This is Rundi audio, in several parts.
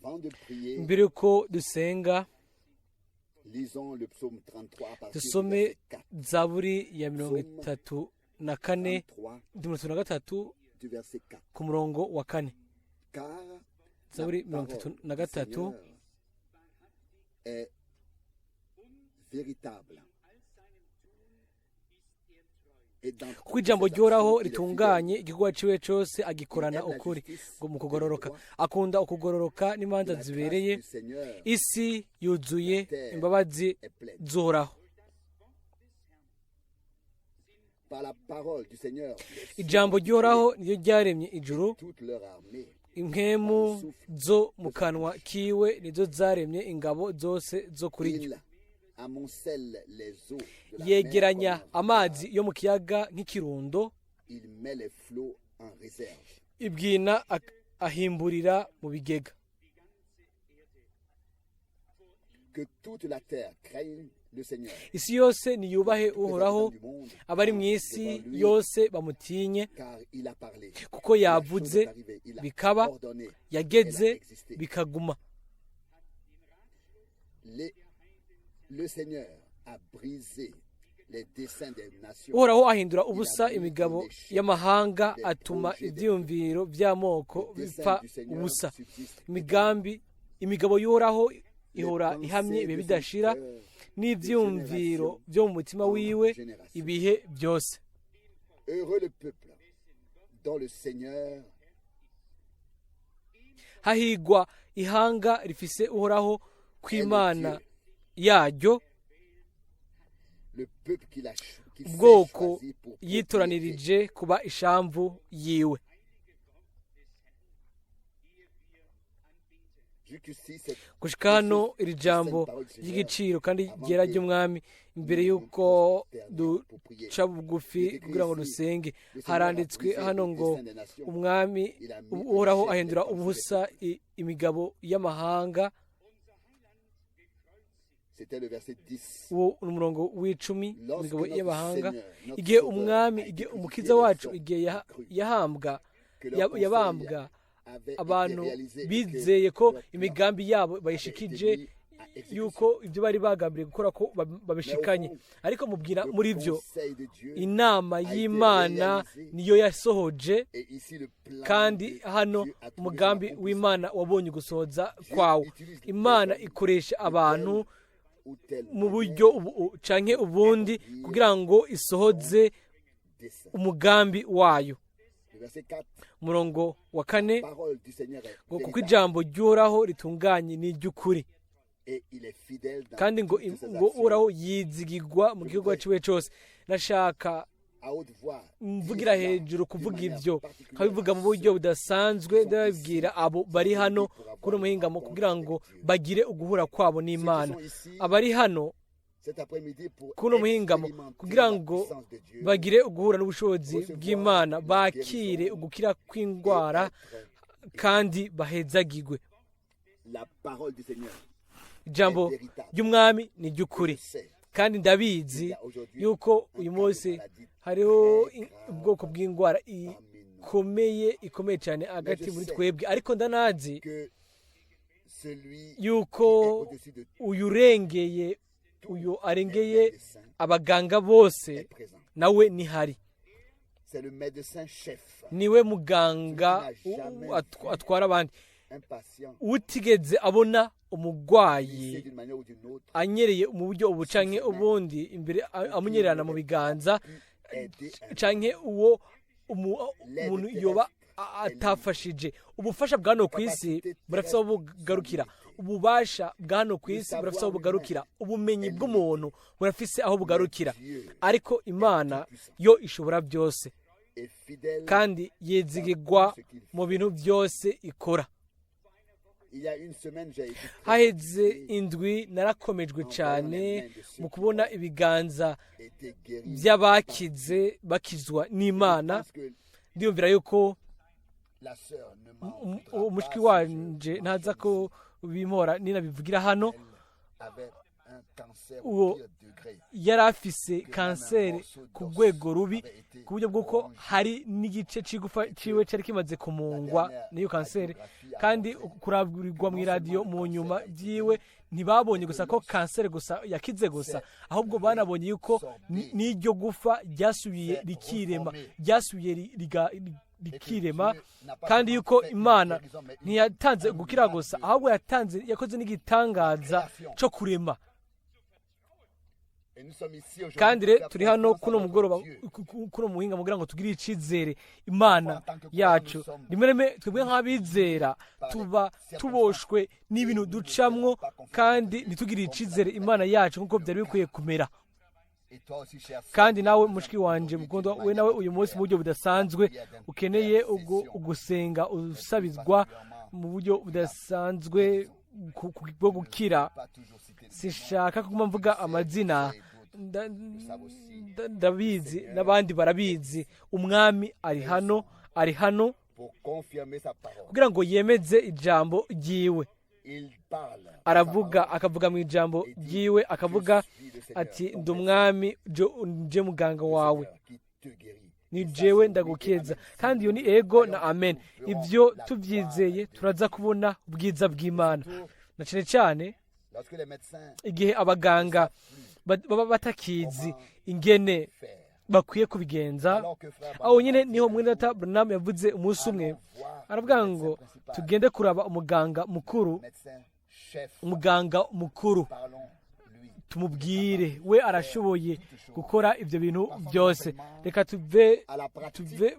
Avant de prier, Mbere yuko dusenga, lisons le psaume 33 à partir du dusome verset 4. Zaburi ya 34, 33 33, du verset 4. ku murongo wa 4. Car la Zaburi mirongo parole itatu na du gatatu. Seigneur est véritable. Et dans Kuko toutes ijambo ses ryoraho actions, il est ritunganye, fidèle. igikorwa ciwe cose agikorana ukuri. Ngo mu kugororoka akunda ukugororoka n'imanza La grâce zibereye. du Seigneur Isi yuzuye imbabazi est pleine. z'Uhoraho. Par la parole du Seigneur, les cieux Ijambo ont été ry'Uhoraho niyo ryaremye ijuru, créés, toute leur armée. impwemu zo mu kanwa kiwe nizo zaremye ingabo zose zo kuri ryo. Il amoncelle les eaux de la mer Yegeranya comme un amazi vase. yo mu kiyaga nk'ikirundo, Il met les flots en réserve. Ibwina ahimburira mu bigega. Que toute la terre craigne le Seigneur. Isi yose niyubahe Tous les Uhoraho, habitants du monde abari mu tremblent isi devant lui, yose bamutinye, car il a parlé. kuko La chose yavuze, est arrivée. Il a bikaba, ordonné. yageze, Elle a existé. bikaguma. Le Seigneur a brisé les desseins des nations. Uhoraho ahindura ubusa imigabo y'amahanga, atuma ibyiyumviro by'amoko Le dessein bipfa du Seigneur ubusa. subsiste. Imigambi, imigabo y'Uhoraho ihora Les pensées ihamye ibihe de son bidashira, cœur n'ibyiyumviro byo mu mutima wiwe ibihe byose. Heureux le peuple dont le Seigneur Hahigwa ihanga rifise Uhoraho kw'Imana yaryo, le peuple qu'il s'est ubwoko choisi pour propriété. yitoranirije kuba ishamvu yiwe. Jusqu'ici, cette Gushika hano iri jambo ry'igiciro kandi ryera ry'Umwami. Imbere y'uko duca bugufi kugira ngo dusenge, haranditswe hano ngo Umwami Uhoraho ahindura ubusa imigabo y'amahanga. C'était le verset 10. Uwo ni umurongo w'10, imigabo y'amahanga. Igihe Umwami, igihe Umukiza wacu, igihe yahambwa, Que leur conseil yabambwa, avait été abantu réalisé et que bizeye ko leur plan imigambi yabo avait été bayishikije, mis à exécution. yuko ibyo bari bagambiriye gukora ko babishikanye. Ariko mubwira Le muri byo, conseil de Dieu inama a été y'Imana réalisé. niyo yasohoje, Et ici, le plan kandi de hano Dieu a trouvé son umugambi accomplissement. w'Imana wabonye ugusohoza kwawo. Imana ikoresha abantu Ou telle mu manière buryo ubu canke ubundi kugira ngo isohoze dessein. umugambi wayo. Le verset 4, Umurongo wa 4, parole du Seigneur est ngo kuko véritable ijambo ry'Uhoraho ritunganye n'iry'ukuri, et il est fidèle dans kandi ngo toutes ses ngo actions. Uhoraho yizigirwa mu gihugu ciwe cose. Nashaka À haute voix, mvugira dire cela hejuru d'une kuvuga manière ibyo, particulière nkabivuga à mu ceux buryo budasanzwe, ndababwira abo bari hano kuri umuhingamo kugira ngo bagire uguhura kwabo ceux qui n'Imana. sont ici Abari hano cet après-midi pour kuri uno muhingamo expérimenter kugira la ngo puissance de Dieu bagire uguhura n'ubushobozi bw'Imana, bakire ugukira kw'indwara et être kandi bahezagigwe. La parole du Seigneur Ijambo est véritable. ry'Umwami ni iry'ukuri, Je sais kandi ndabizi yuko uyu munsi hariho ubwoko bw'indwara ikomeye, ikomeye cyane hagati muri twebwe, ariko ndanazi que celui yuko qui est au-dessus de uyu urengeye, uyu arengeye les médecins abaganga bose est présent. nawe nihari. C'est le médecin chef. Niwe muganga atwara abandi. Un patient Utigeze abona umugwayi glissé d'une manière ou d'une autre anyereye mu buryo ubu canke ubundi imbere, amunyererana mu biganza, pu aider un canke uwo umuntu yoba atafashije. Ubufasha bwa hano ku isi burafise aho bugarukira, ububasha bwa hano ku isi burafise aho bugarukira, ubumenyi bw'umuntu burafise aho bugarukira, ariko Imana yo ishobora byose et fidèle. kandi yizigirwa mu bintu byose ikora. Il y a une semaine, j'ai été très Haheze fatigué, indwi narakomejwe cyane mu kubona ibiganza été guéri. by'abakize, bakizwa n'Imana. Je pense que Ndiyumvira yuko la sœur ne m'en voudra umushwi pas si je wanje ntaza mentionne ko bimpora ninabivugira hano. elle avait Uwo yari afise kanseri ku rwego rubi, ku buryo bw'uko hari n'igice cy'igufa ciwe cyari kimaze kumungwa n'iyo kanseri. Kandi kuraburirwa mu iradiyo mu nyuma byiwe, ntibabonye gusa ko kanseri gusa yakize gusa, ahubwo banabonye yuko n'iryo gufa ryasubiye rikirema, ryasubiye rikirema, kandi yuko Imana ntiyatanze gukira gusa, ahubwo yatanze, yakoze n'igitangaza cyo kurema. Kandi rero turi hano kuno mugoroba, kuno muhinga, mugira ngo tugire icyizere Imana yacu. Rimwe rimwe twebwe nk'abizera tuba tuboshwe n'ibintu ducamwo, kandi ntitugire icyizere Imana yacu nk'uko byari bikwiye kumera. Kandi nawe, mushiki wanje mukundwa, we nawe uyu munsi mu buryo budasanzwe ukeneye ugusenga, usabizwa mu buryo budasanzwe bwo gukira. Sinshaka kuguma mvuga amazina, ndabizi n'abandi barabizi. Umwami ari hano, ari hano kugira ngo yemeze ijambo ryiwe. Aravuga, akavuga mu ijambo ryiwe, akavuga ati: "Ndi Umwami, nje muganga wawe, ni jewe ndagukiza." Kandi iyo ni ego na amen. Ibyo tubyizeye, turaza kubona ubwiza bw'Imana, na cyane cyane igihe abaganga baba batakizi ingene bakwiye kubigenza. Aho nyine niho mwene data Branham yavuze umunsi umwe, aravuga ngo tugende kuraba umuganga mukuru, umuganga mukuru, tumubwire, we arashoboye gukora ibyo bintu byose. Reka tuve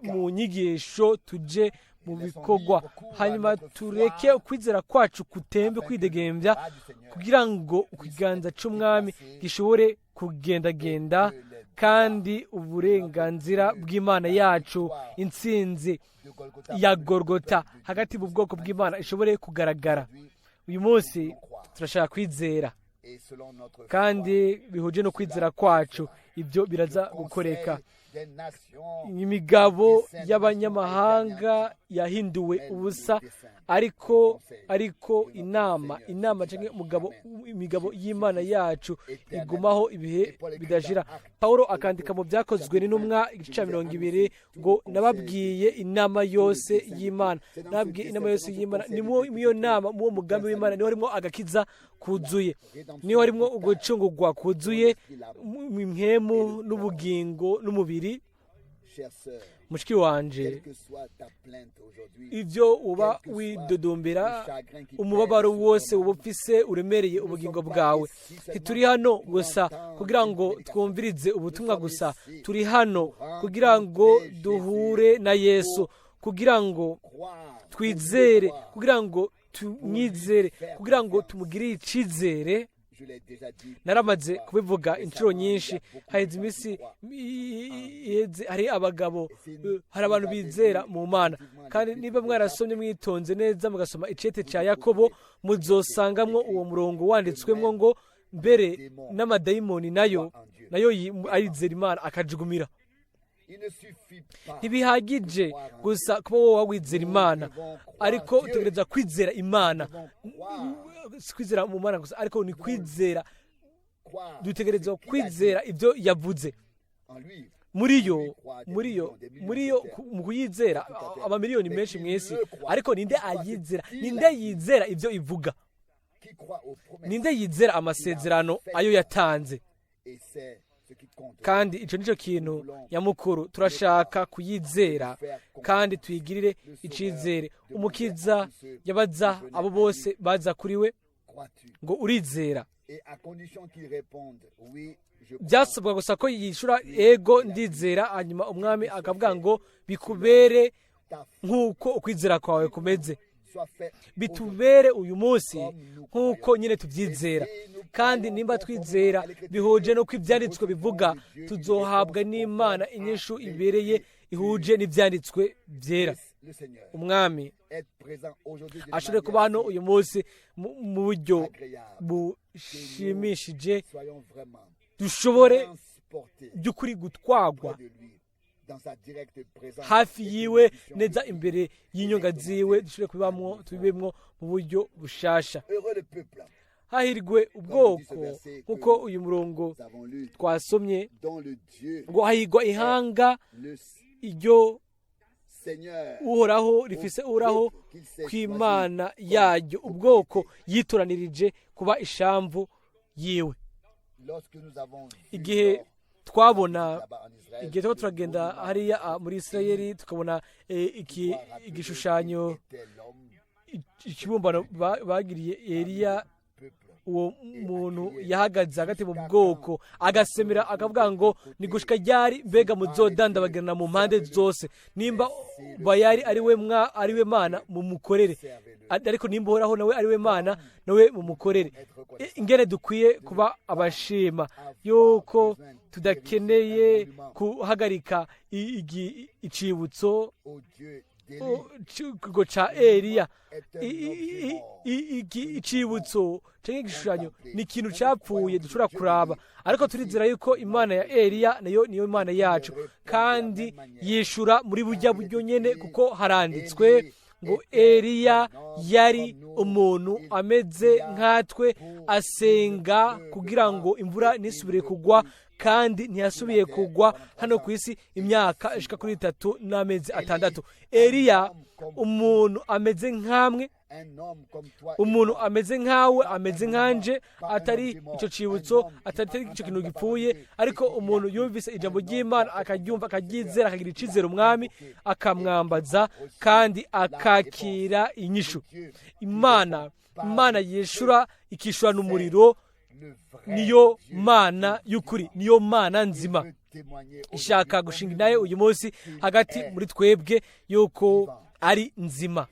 mu nyigisho tuje mu bikorwa, hanyuma tureke ukwizera kwacu kutembe kwidegembya, kugira ngo ikiganza cy'Umwami gishobore kugendagenda, kandi uburenganzira bw'Imana yacu, intsinzi ya Gorgota hagati mu bwoko bw'Imana ishobore kugaragara. Uyu munsi turashaka kwizera, kandi bihuje no kwizera kwacu ibyo biraza gukoreka. Imigabo y'abanyamahanga yahinduwe ubusa, ariko inama cyangwa umugabo, imigabo y'Imana yacu igumaho ibihe bidashira. Paulo akandika mu Byakozwe n'Intumwa igice cya 20 ngo: "Nababwiye inama yose y'Imana, nababwiye inama yose y'Imana." Ni mu iyo nama, mu uwo mugambi w'Imana, niho harimo agakiza kuzuye, niho harimo ugucungurwa kuzuye impwemu n'ubugingo n'umubiri. Mushiki wanje, ibyo uba widodombera, umubabaro wose uba ufise uremereye ubugingo bwawe, ntituri hano gusa kugira ngo twumvirize ubutumwa gusa. Turi hano kugira ngo duhure na Yesu, kugira ngo twizere, kugira ngo tumwizere, kugira ngo tumugirire icyizere. Naramaze kubivuga inshuro nyinshi, haheze iminsi iheze, hari abagabo, hari abantu bizera mu Mana. Kandi niba mwarasomye mwitonze neza, mugasoma icete cya Yakobo, muzosangamwo uwo murongo wanditswemo ngo: "Mbere n'amadayimoni nayo arizera Imana akajugumira." Ntibihagije gusa kuba wowe wizera Imana, ariko utegereza kwizera Imana. Si kwizera mu Mana gusa, ariko ni kwizera, dutegereza kwizera ibyo yavuze. Muri yo, mu kuyizera, amamiliyoni menshi mu isi, ariko ninde ayizera? Ninde yizera ibyo ivuga? Ninde yizera amasezerano ayo yatanze? Kandi icyo nicyo kintu nyamukuru. Turashaka kuyizera kandi tuyigirire icyizere. Umukiza yabaza abo bose baza kuri we ngo: "Urizera?" Byasabwa gusa ko yishyura: "Ego, ndizera." Hanyuma Umwami akavuga ngo: "Bikubere nk'uko ukwizera kwawe kumeze." Bitubere uyu munsi nk'uko nyine tubyizera. Kandi nimba twizera bihuje n'uko Ibyanditswe bivuga, tuzohabwa n'Imana inyishu ibereye ihuje n'Ibyanditswe Byera. Umwami ashobore kuba hano uyu munsi mu buryo bushimishije, dushobore by'ukuri gutwagwa hafi yiwe, neza imbere y'inyonga ziwe, dushobore kubibamwo, tubibemwo mu buryo bushasha. Hahirwe ubwoko, nk'uko uyu murongo twasomye ngo hahirwa ihanga iryo Uhoraho rifise Uhoraho kw'Imana yaryo, ubwoko yitoranirije kuba ishamvu yiwe. Igihe twabona, igihe tuba turagenda hariya muri Isirayeli, tukabona igishushanyo, ikibumbano bagiriye Eliya, uwo muntu yahagaze hagati mu bwoko agasemera akavuga ngo ni gushika ryari mbega muzodandabagirana mu mpande zose? Nimba Bayari ari we Mana, mumukorere, ariko nimba Uhoraho nawe ari we Mana, nawe mumukorere. Ingene dukwiye kuba abashima yuko tudakeneye guhagarika icibutso ca Eliya. Icibutso cyangwa igishushanyo ni ikintu cyapfuye dushobora kuraba, ariko turizera yuko Imana ya Eliya nayo niyo Imana yacu, kandi yishura muri burya buryo nyene, kuko haranditswe ngo Eliya yari umuntu ameze nkatwe, asenga kugira ngo imvura ntisubire kugwa, kandi ntiyasubiye kugwa hano ku isi imyaka ishika kuri 3 n'amezi 6. Eliya, umuntu ameze nkamwe, umuntu ameze nkawe, ameze nkanje, atari icyo cibutso, atari icyo kintu gipfuye, ariko umuntu yumvise ijambo ry'Imana, akaryumva, akaryizera, akagira icizere Umwami, akamwambaza kandi akakira inyishu. Imana yishura, ikishurana umuriro, niyo Mana y'ukuri, niyo Mana nzima. Ishaka gushinga nayo uyu munsi hagati muri twebwe yuko ari nzima.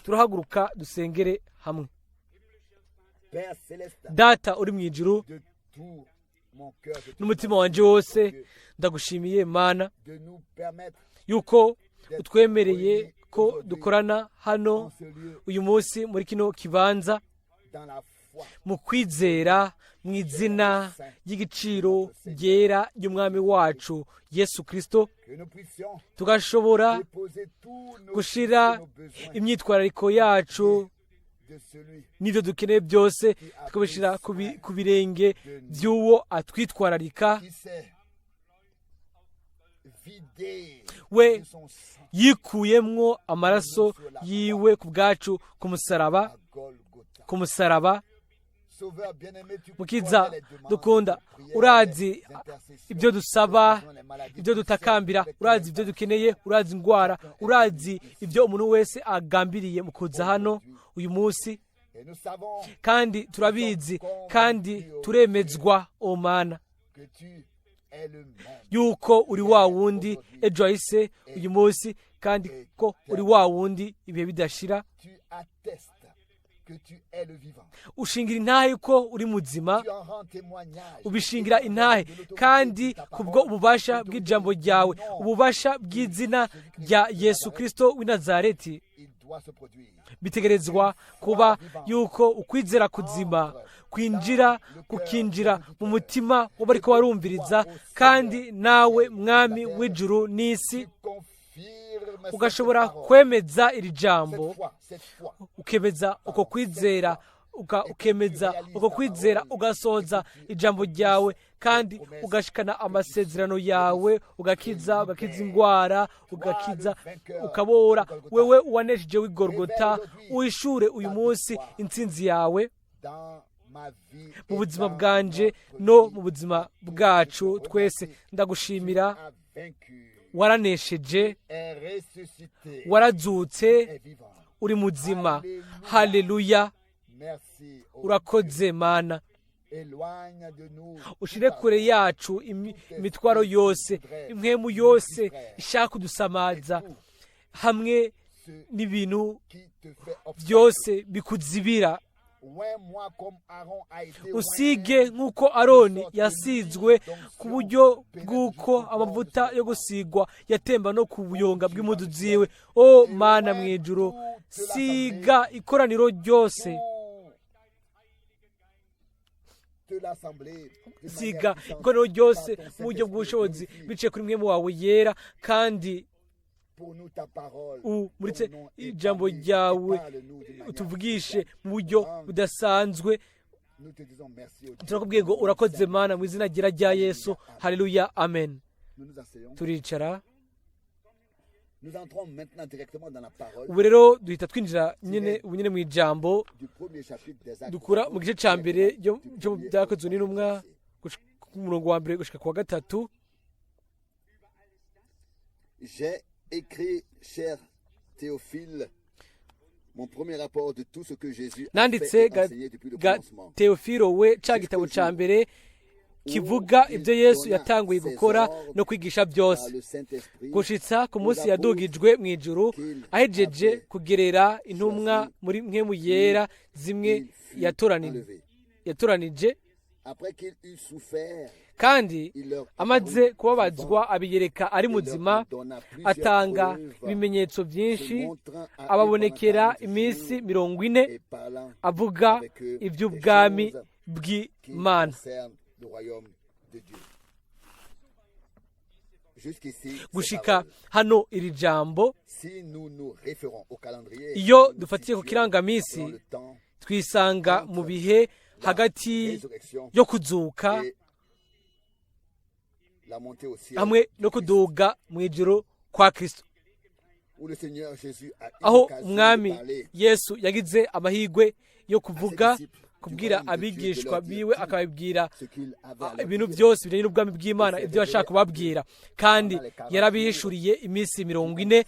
Turahaguruka dusengere hamwe. Data uri mu ijuru, n'umutima wanjye wose ndagushimiye Mana yuko utwemereye ko dukorana hano uyu munsi muri kino kibanza mu kwizera, mu izina ry'igiciro ryera ry'Umwami wacu Yesu Kirisito, tugashobora gushyira imyitwarariko yacu n'ibyo dukeneye byose, tukabishyira ku birenge by'uwo atwitwararika, we yikuyemwo amaraso yiwe ku bwacu ku musaraba, ku musaraba. Mukiza dukunda, urazi ibyo dusaba, ibyo dutakambira, urazi ibyo dukeneye, urazi indwara, urazi ibyo umuntu wese agambiriye mu kuza hano uyu munsi, kandi turabizi kandi turemezwa, o Mana, yuko uri wa wundi ejo hahise, uyu munsi, kandi ko uri wa wundi ibihe bidashira. Ushingira intahe ko uri muzima, ubishingira intahe, kandi kubwo ububasha bw'ijambo ryawe, ububasha bw'izina rya Yesu Kirisito w'i Nazareti, bitegerezwa kuba yuko ukwizera kuzima kwinjira, kukinjira mu mutima w'abariko barumviriza, kandi nawe Mwami w'ijuru n'isi ugashobora kwemeza iri jambo, ukemeza uko kwizera, ukemeza uko kwizera, ugasohoza ijambo ryawe kandi ugashikana amasezerano yawe, ugakiza indwara, ugakiza, ukabora. Wewe wanesheje w'Igorogota, uhishure uyu munsi intsinzi yawe mu buzima bwanje no mu buzima bwacu twese. Ndagushimira, waranesheje, warazutse, uri muzima. Haleluya! Urakoze Mana. Ushire kure yacu imitwaro yose, impwemu yose ishaka kudusamaza, hamwe n'ibintu byose bikuzibira. Usige nk'uko Aroni yasizwe, ku buryo bw'uko amavuta yo gusigwa yatemba no ku buyonga bw'impuzu ziwe. O Mana mu ijuru, siga ikoraniro ryose, siga ikoraniro ryose mu buryo bw'ubushobozi biciye kuri mwe wawe yera kandi Umuritse ijambo ryawe, utuvugishe mu buryo budasanzwe. Turakubwiye ngo urakoze Mana, mu izina ryera rya Yesu. Haleluya, amen. Turicara. Ubu rero duhita twinjira nyine ubu nyine mu ijambo dukura mu gice cya mbere cyo byakozwe n'intumwa, ku murongo wa 1 gushika ku wa 3. J'ai écrit, cher Théophile, mon premier rapport de tout ce que Jésus a fait Nanditse et enseigné depuis le commencement. Teofilo we, ca gitabo ca mbere kivuga ibyo Yesu yatanguye gukora no kwigisha byose, Par le Saint-Esprit, gushitsa ku munsi yadugijwe mu ijuru, ahejeje kugerera intumwa muri mwe yera zimwe il fut enlevé. yatoranije. Après qu'il eut souffert, Kandi il leur amaze apparut kubabazwa, vivant abiyereka ari et leur muzima, donna plusieurs atanga preuves, ibimenyetso se byinshi, montrant à eux ababonekera pendant 40 iminsi jours 40, et parlant avuga avec eux des iby'ubwami choses qui bw'Imana. concernent le royaume de Dieu. Jusqu'ici, ces Gushika paroles. hano iri jambo. Si nous nous référons au calendrier, Iyo nous nous dufatiye ku situons kirangamisi, dans le temps twisanga mu bihe hagati résurrection yo kuzuka et la montée au ciel hamwe no du Christ, kuduga mu ijuru kwa Kristo, où le Seigneur Jésus a eu aho l'occasion de umwami parler Yesu yagize amahirwe yo kuvuga, kubwira du royaume de Dieu, de abigishwa leur dire biwe, tout akababwira ce qu'il avait à leur ibintu dire. byose bijyanye n'ubwami bw'Imana, ibyo yashaka kubabwira, kandi yarabihishuriye iminsi 40.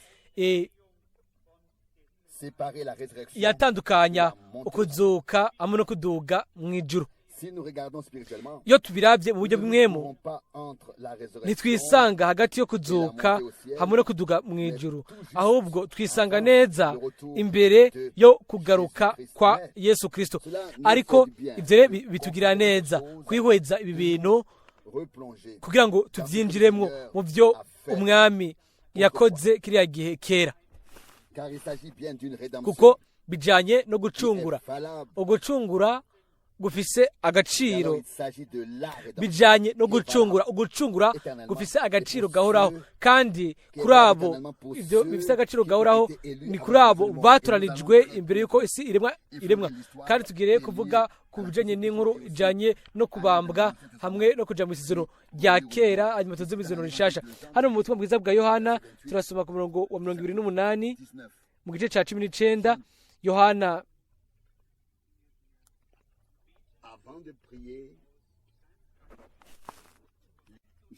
Séparer la résurrection Yatandukanya de la montée. ukuzuka hamwe no kuduga mu ijuru. Si nous regardons spirituellement, Iyo tubirabye mu buryo nous ne nous bw'imwemu, trouvons pas entre la résurrection ntitwisanga hagati yo kuzuka hamwe no kuduga mu ijuru, ahubwo twisanga neza imbere yo kugaruka kwa Yesu Kristo. Ariko ibyo rero bitugira neza kwihweza ibi bintu replonger kugira ngo tubyinjiremo mu byo umwami yakoze kiriya gihe kera, car il s'agit bien d'une rédemption kuko bijyanye no qui gucungura, est valable. ugucungura gufise Et alors, agaciro. il s'agit de la rédemption Bijyanye no gucungura, ugucungura gufise agaciro gahoraho, kandi kuri abo ibyo bifise agaciro gahoraho ni kuri abo batoranijwe imbere y'uko isi iremwa. Kandi tugiriye kuvuga ku bijyanye n'inkuru ijyanye no kubambwa hamwe no kujya mu isezerano rya kera, hanyuma tuze mu isezerano rishasha. Hano mu butumwa bwiza bwa Yohana turasoma ku murongo wa 28 19. mu gice cya 19, Yohana. Avant de prier,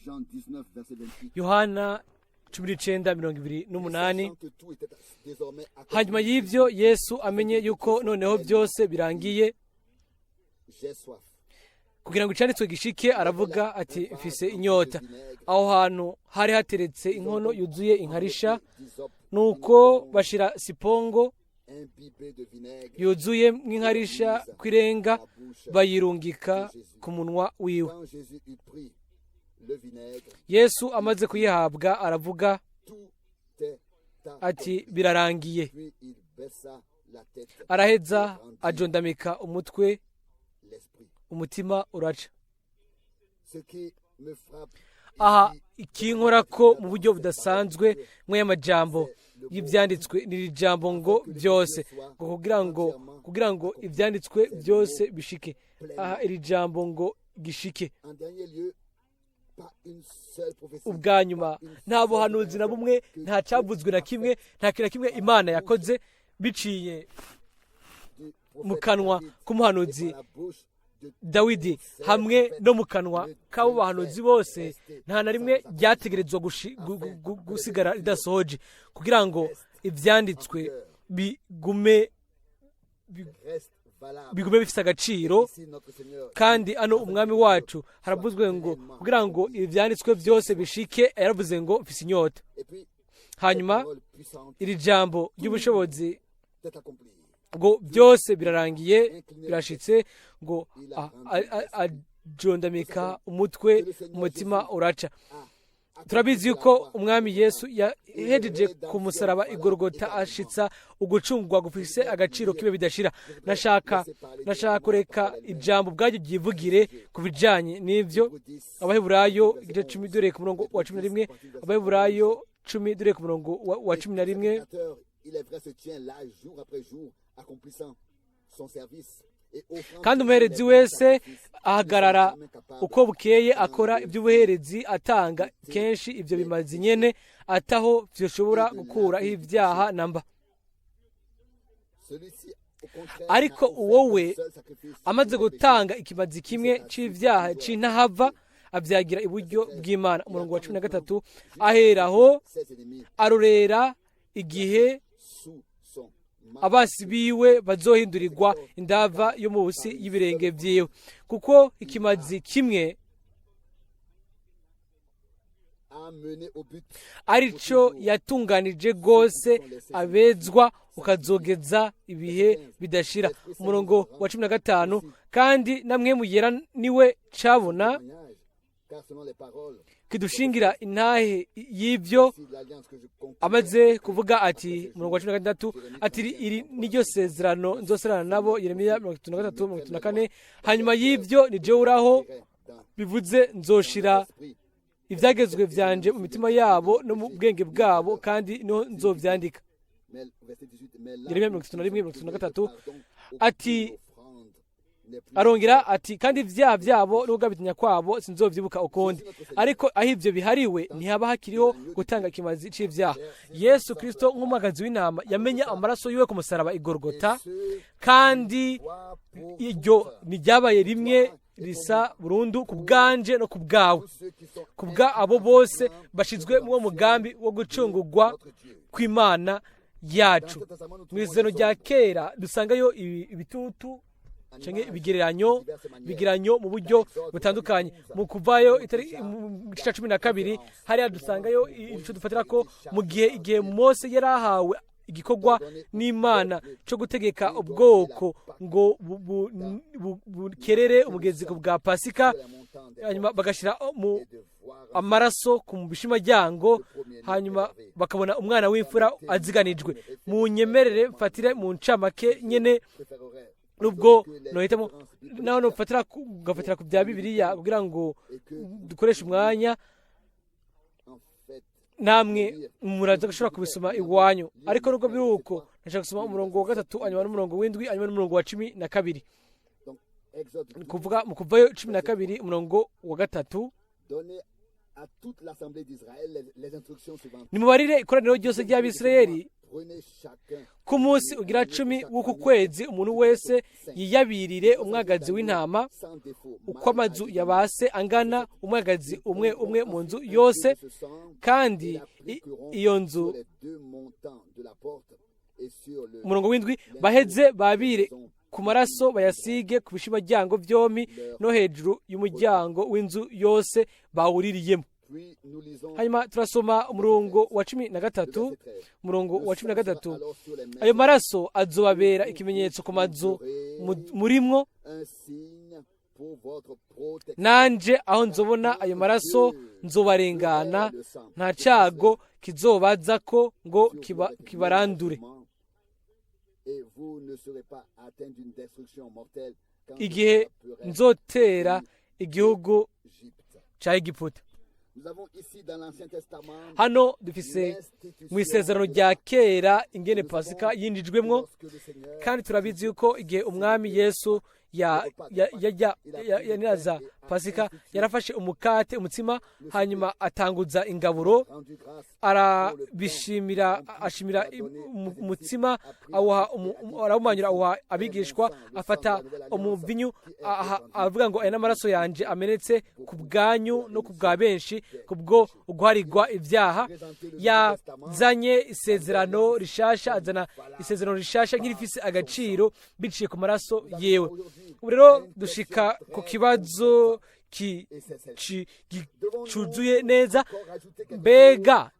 Jean 19, verset 28. Yohana 19:28. Sachant que tout était désormais accompli, Hanyuma y'ibyo Yesu amenye yuko noneho byose birangiye, j'ai soif. kugira ngo icyanditswe gishike, aravuga ati: "Mfise inyota." Aho hantu hari hateretse inkono yuzuye inkarisha, D'hysope, nuko bashira sipongo imbibé de vinaigre, yuzuye nk'inkarisha kw'irenga, bayirungika ku munwa wiwe. Quand Jésus eut pris le vinaigre, Yesu amaze kuyihabwa aravuga tout est ati: accompli. "Birarangiye." Puis il baissa la tête, Araheza ajondamika umutwe, l'esprit. umutima uraca. Ce qui me frappe Aha ici, ikinkora ko mu buryo budasanzwe mwe y'amajambo y'ibyanditswe ni iri jambo ngo byose, ngo kugira ngo ibyanditswe byose bishike. Aha iri jambo ngo gishike. En dernier lieu, pas une seule prophétie, Ubwa nyuma, nta buhanuzi na bumwe, nta cyavuzwe na kimwe, nta kintu na kimwe Imana yakoze biciye du mu prophète kanwa David k'umuhanuzi et par la bouche de Dawidi hamwe no mu kanwa k'abo bahanuzi bose, nta na rimwe ryategerezwa gusigara ridasohoje, kugira ngo ibyanditswe bigume reste valable. bigume bifite agaciro. Ici, notre Seigneur, Kandi hano umwami wacu haravuzwe ngo kugira ngo ibyanditswe byose bishike, yaravuze ngo: "Mfise inyota." et puis, Hanyuma parole puissante iri jambo ry'ubushobozi est accomplie. ngo byose birarangiye, birashitse, ngo ajondamika umutwe, umutima uraca. Turabizi yuko umwami Yesu yahejeje ku musaraba igorogota ashitsa ugucungwa gufise agaciro kibe bidashira. Nashaka kureka ijambo ubwaryo ryivugire ku bijyanye n'ibyo. Abaheburayo igice 10, dore ku murongo wa 11, Abaheburayo cumi dore ku murongo wa 11. Kandi umuherezi wese ahagarara uko bukeye akora iby'ubuherezi atanga kenshi ibyo bimazi nyene ataho vyoshobora gukuraho ibyaha namba. Ariko uwowe amaze gutanga ikimazi kimwe c'ivyaha c'intahava avyagira iburyo bw'Imana. Umurongo wa 13 aheraho arorera igihe abasi biwe bazohindurirwa indava yo munsi y'ibirenge vyiwe, kuko ikimazi kimwe arico yatunganije gose abezwa ukazogeza ibihe bidashira. Umurongo wa 15 kandi namwe mugera niwe cabona kidushingira intahe y'ibyo amaze kuvuga ati, umurongo wa 16 ati iri niryo sezerano nzoserana nabo, Yeremiya 33 34. Hanyuma y'ibyo ni je uraho bivuze nzoshira ibyagezwe vyanje mu mitima yabo no mu bwenge bwabo, kandi niho nzovyandika. Yeremiya 31 33 ati arongera ati kandi ibyaha byabo n'ugabitinya kwabo sinzovyibuka ukundi. Ariko aho ivyo bihariwe ntihaba hakiriho gutanga ikimazi c'ivyaha. Yesu Kristo nk'umwagazi w'intama yamenye amaraso yiwe ku musaraba igorogota, kandi iryo ntiryabaye rimwe risa burundu ku bwanje no ku bwawe, ku bwa abo bose bashizwe mu mugambi wo gucungurwa kw'Imana yacu. Mu isezerano rya kera dusangayo ibitutu canke ibigereranyo mu buryo butandukanye. Mu kuvayo mu gice 12 hariya dusangayo ico dufatira ko mu gihe igihe Mose yarahawe igikorwa n'Imana cyo gutegeka ubwoko ngo bukerere umugezi ku bwa Pasika, hanyuma bagashira mu amaraso ku bishimajyango, hanyuma bakabona umwana w'imfura aziganijwe. Mu nyemerere mfatire mu ncamake nyene nubwo nohitamo naho nofatira gafatira ku bya Bibiliya kugira ngo dukoreshe umwanya, namwe muraza gushobora kubisoma iwanyu. Ariko nubwo biri uko ndashaka gusoma umurongo wa 3 hanyuma n'umurongo w'indwi hanyuma n'umurongo wa 12. Kuvuga mu kuvayo 12 umurongo wa 3, nimubarire ikoraniro ryose ry'Abisirayeli ku munsi ugira 10 w'uku kwezi, umuntu wese yiyabirire umwagazi w'intama uko amazu yabase angana, umwagazi umwe umwe mu nzu yose, kandi iyo nzu. Umurongo w'indwi, baheze babire ku maraso bayasige ku bishimajyango byombi no hejuru y'umuryango w'inzu yose bawuririyemo. Hanyuma turasoma umurongo wa 13, umurongo wa 13, ayo maraso azobabera ikimenyetso ku mazu murimwo, nanje aho nzobona ayo maraso nzobarengana, nta cago kizobaza ko ngo kibarandure. Igihe nzotera igihugu ca Egiputa. Hano dufise mu isezerano rya kera ingene Pasika yinjijwemwo, kandi turabizi yuko igihe umwami Yesu yaniraza Pasika yarafashe umukate umutsima, hanyuma atanguza ingaburo, arabishimira, ashimira umutsima, arawumanyura awuha abigishwa, afata umuvinyu avuga ngo aya n'amaraso yanje amenetse ku bwanyu no ku bwa benshi kubwo uguharigwa ibyaha. Yazanye isezerano rishasha, azana isezerano rishasha nk'irifise agaciro biciye ku maraso yewe. Ubu rero dushika ku kibazo cuzuye neza. Mbega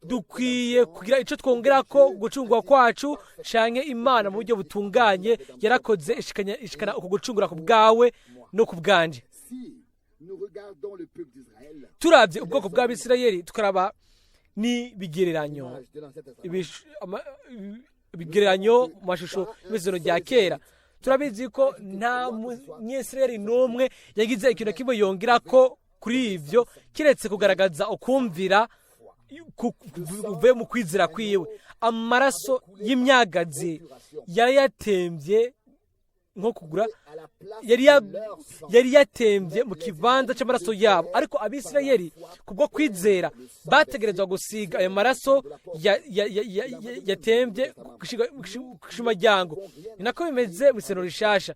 dukwiye kugira ico twongera ko gucungwa kwacu, canke Imana mu buryo butunganye yarakoze ishikana uku gucungura ku bwawe no ku bwanje? Turavye ubwoko bw'Abisirayeli tukaraba n'ibigereranyo ibigereranyo mu mashusho y'isezerano rya kera, turabizi ko nta munyesirayeli n'umwe yagize ikintu kimwe yongera ko kuri ivyo kiretse kugaragaza ukumvira buvuye mu kwizera kwiwe. Amaraso y'imyagazi yari yatembye nko kugura, yari yatembye mu kibanza cy'amaraso yabo. Ariko Abisirayeli kubwo kwizera bategerezwa gusiga ayo maraso yatembye ku ishimajyango. Ni nako bimeze mu isezerano rishasha.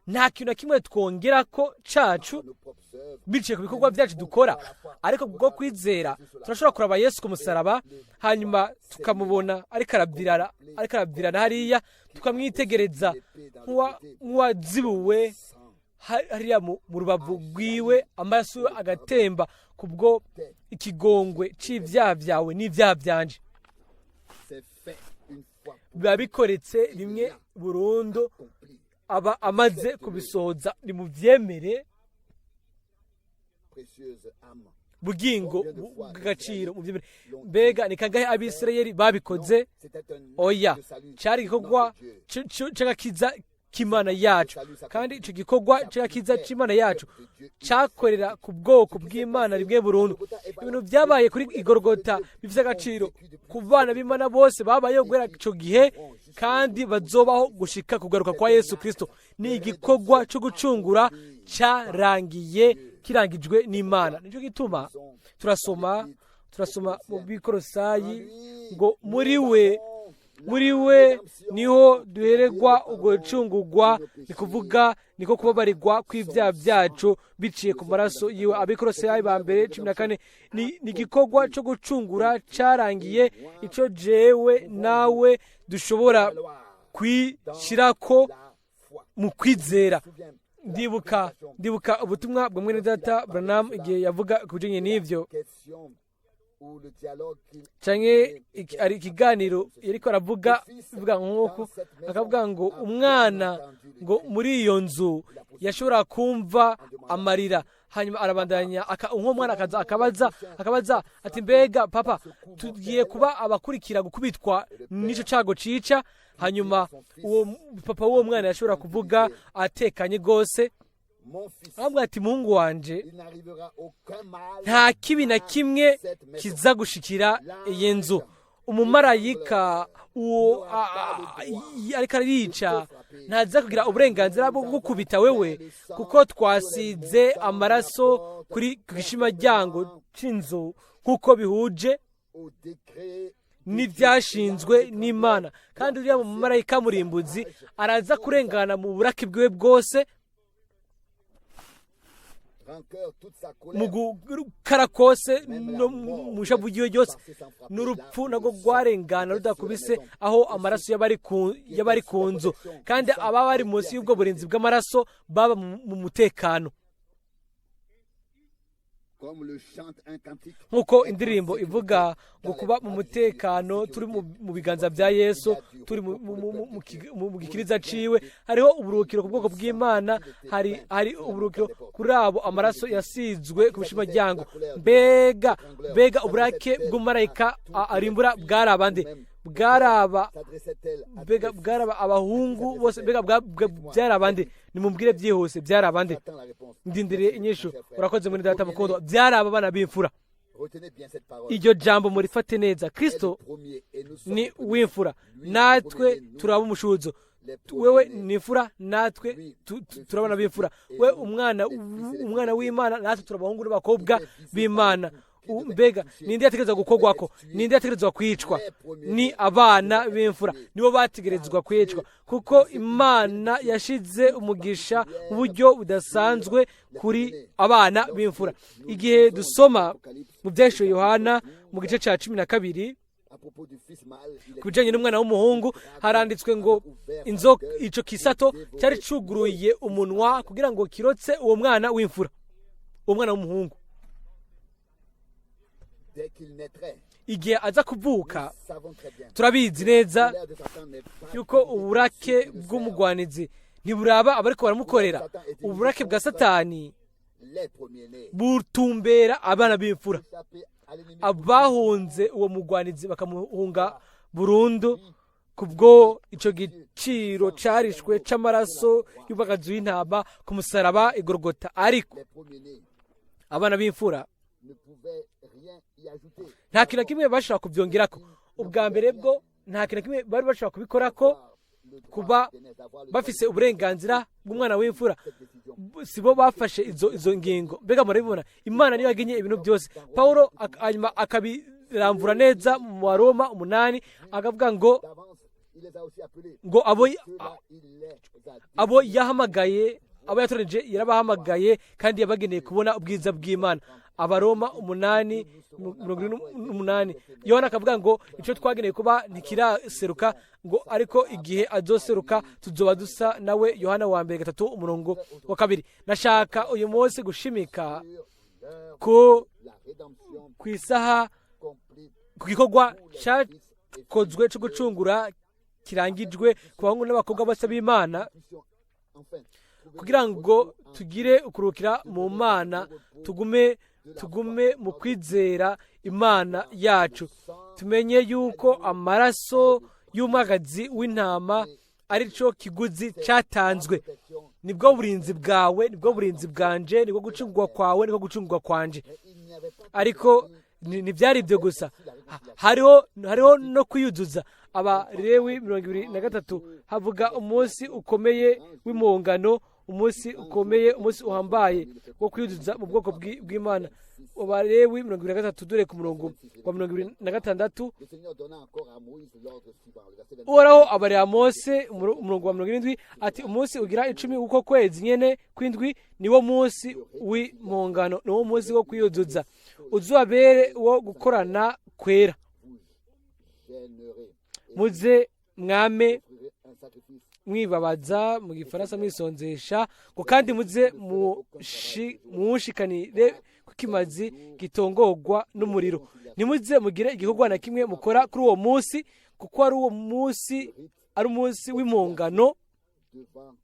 Nta kintu na kimwe twongera ko cacu biciye ku bikorwa byacu dukora, ariko kubwo kwizera turashobora kuraba Yesu ku musaraba, hanyuma tukamubona ariko arabyirana hariya, tukamwitegereza nk'uwazibuwe hariya mu rubavu rwiwe, amaraso agatemba kubwo ikigongwe c'ibyaha byawe n'ibyaha byanje. Biba bikoretse rimwe burundu, aba amaze kubisohoza. Nimubyemere bugingo bw'agaciro, mubyemere. Mbega ni kangahe Abisirayeli babikoze? Oya, cyari igikorwa c'agakiza k'Imana yacu, kandi icyo gikorwa c'agakiza c'Imana yacu cyakorera ku bwoko bw'Imana rimwe burundu. Ibintu byabaye kuri Igorogota bifite agaciro ku bana b'Imana bose babayeho guhera icyo gihe kandi bazobaho gushika kugaruka kwa Yesu Kristo. Ni igikorwa cyo gucungura cyarangiye, kirangijwe n'Imana. Nicyo gituma turasoma mu Bikorosayi ngo muri we niho duheregwa ugucungurwa, ni kuvuga niko kubabarirwa kw'ibyaha byacu biciye ku maraso yiwe. Abikorosayi ba mbere 14. Ni igikorwa cyo gucungura cyarangiye, icyo jewe nawe dushobora kwishyirako mu kwizera. Ndibuka ubutumwa bwa mwene data Branham igihe yavuga ku bijyanye n'ibyo, canke ari ikiganiro yariko aravuga bivuga nk'uko akavuga ngo umwana ngo muri iyo nzu yashobora kumva amarira, hanyuma arabandanya nk'uwo mwana akaza akabaza ati mbega papa, tugiye kuba abakurikira gukubitwa n'ico cago cica? Hanyuma uwo papa w'uwo mwana yashobora kuvuga atekanye rwose, avuga ati muhungu wanje, nta kibi na kimwe kiza gushikira iyi nzu. Umumarayika uwo ariko arica ntaza kugira uburenganzira bwo gukubita wewe, kuko twasize amaraso kuri gishimajyango c'inzu nk'uko bihuje n'ibyashinzwe n'Imana. Kandi uriya mumarayika murimbuzi araza kurengana mu buraki bwiwe bwose, mu gukara kose no mu ishavu ryiwe ryose, n'urupfu nabwo rwarengana rudakubise aho amaraso y'abari ku nzu. Kandi ababa bari munsi y'ubwo burinzi bw'amaraso baba mu mutekano. Nk'uko indirimbo ivuga ngo kuba mu mutekano turi mu biganza bya Yesu, turi mu gikiriza ciwe, hariho uburuhukiro ku bwoko bw'Imana, hari uburuhukiro kuri abo amaraso yasizwe ku bishimajyango. Mbega uburake bw'umumarayika arimbura bwari abande? Bwaraba mbega bwaraba abahungu bose? Mbega byari abande? Nimubwire byihuse, byari abande? Ndindiriye inyishu. Urakoze muri data mukundwa. Byari aba bana b'imfura. Iryo jambo murifate neza. Kristo ni w'imfura, natwe turaba umushuzo. Wewe ni imfura, natwe turabana b'imfura. We umwana w'Imana, natwe turabahungu n'abakobwa b'Imana. Mbega ninde yategerezwa gukorwako? Ninde yategerezwa kwicwa? Ni abana b'imfura nibo bategerezwa kwicwa, kuko Imana yashize umugisha mu buryo budasanzwe kuri abana b'imfura. Igihe dusoma mu Byahishuwe Yohana mu gice cya 12 ku bijyanye n'umwana w'umuhungu, haranditswe ngo inzoka ico kisato cyari cuguruye umunwa kugira ngo kirotse uwo mwana w'imfura, uwo mwana w'umuhungu. Igihe aza kuvuka, turabizi neza yuko uburake bw'umugwanizi ntiburaba abariko baramukorera. Uburake bwa Satani butumbera abana b'imfura, abahunze uwo mugwanizi bakamuhunga burundu kubwo ico giciro carishwe c'amaraso y'ubagazi w'intama ku musaraba Igorogota. Ariko abana b'imfura Nta kintu na kimwe bashobora kubyongerako. Ubwa mbere bwo nta kintu na kimwe bari bashobora kubikorako. Kuba bafise uburenganzira bw'umwana w'imfura, si bo bafashe izo ngingo. Mbega murabibona? Imana niyo yagenye ibintu byose. Pawulo hanyuma akabiramvura neza mu Baroma 8, akavuga ngo D'avance, il les a aussi appelés. ngo abo Ceux-là, il les a abo yahamagaye, abo yatoranije yarabahamagaye, kandi yabageneye kubona ubwiza bw'Imana. Abaroma 8:78. Yohana akavuga ngo icyo twageneye kuba ntikiraseruka, ngo ariko igihe azoseruka tuzoba dusa nawe. Yohana wa mbere 3 umurongo wa 2. Nashaka uyu munsi gushimika ku la rédemption ku isaha, complète ku gikorwa cyakozwe cyo gucungura kirangijwe ku bahungu n'abakobwa bose b'Imana, puissions enfin trouver kugira ngo tugire ukuruhukira mu Mana, tugume mu kwizera Imana yacu, tumenye yuko amaraso y'umwagazi w'intama aricyo kiguzi cyatanzwe. Protection. Nibwo burinzi bwawe, nibwo burinzi bwanje, nibwo gucungurwa kwawe, nibwo gucungurwa kwanje. Mais il n'y avait pas Ariko ntibyari ibyo gusa. Hariho no kwiyuzuza. Abalewi 23 havuga umunsi ukomeye w'impongano, umunsi ukomeye, umunsi uhambaye wo kwiyuzuza mu bwoko bw'Imana. Abalewi 23, dore ku murongo wa 26. Le Seigneur donna encore à Moïse l'ordre suivant. Le verset 27. Uhoraho abarira Mose, umurongo wa 70, ati: "Umunsi ugira 10 w'uko kwezi nyene kw'indwi niwo munsi w'impongano, niwo munsi wo kwiyuzuza, uzabere wo gukorana kwera." Vous jeûnerez et Muze mwame offrirez un sacrifice mwibabaza, mu Gifaransa mwisonzesha, ngo kandi muze muwushikanire ku kimazi gitongorwa n'umuriro. Ntimuze mugire igikorwa na kimwe mukora kuri uwo munsi, kuko ari uwo munsi, ari umunsi w'impongano, devant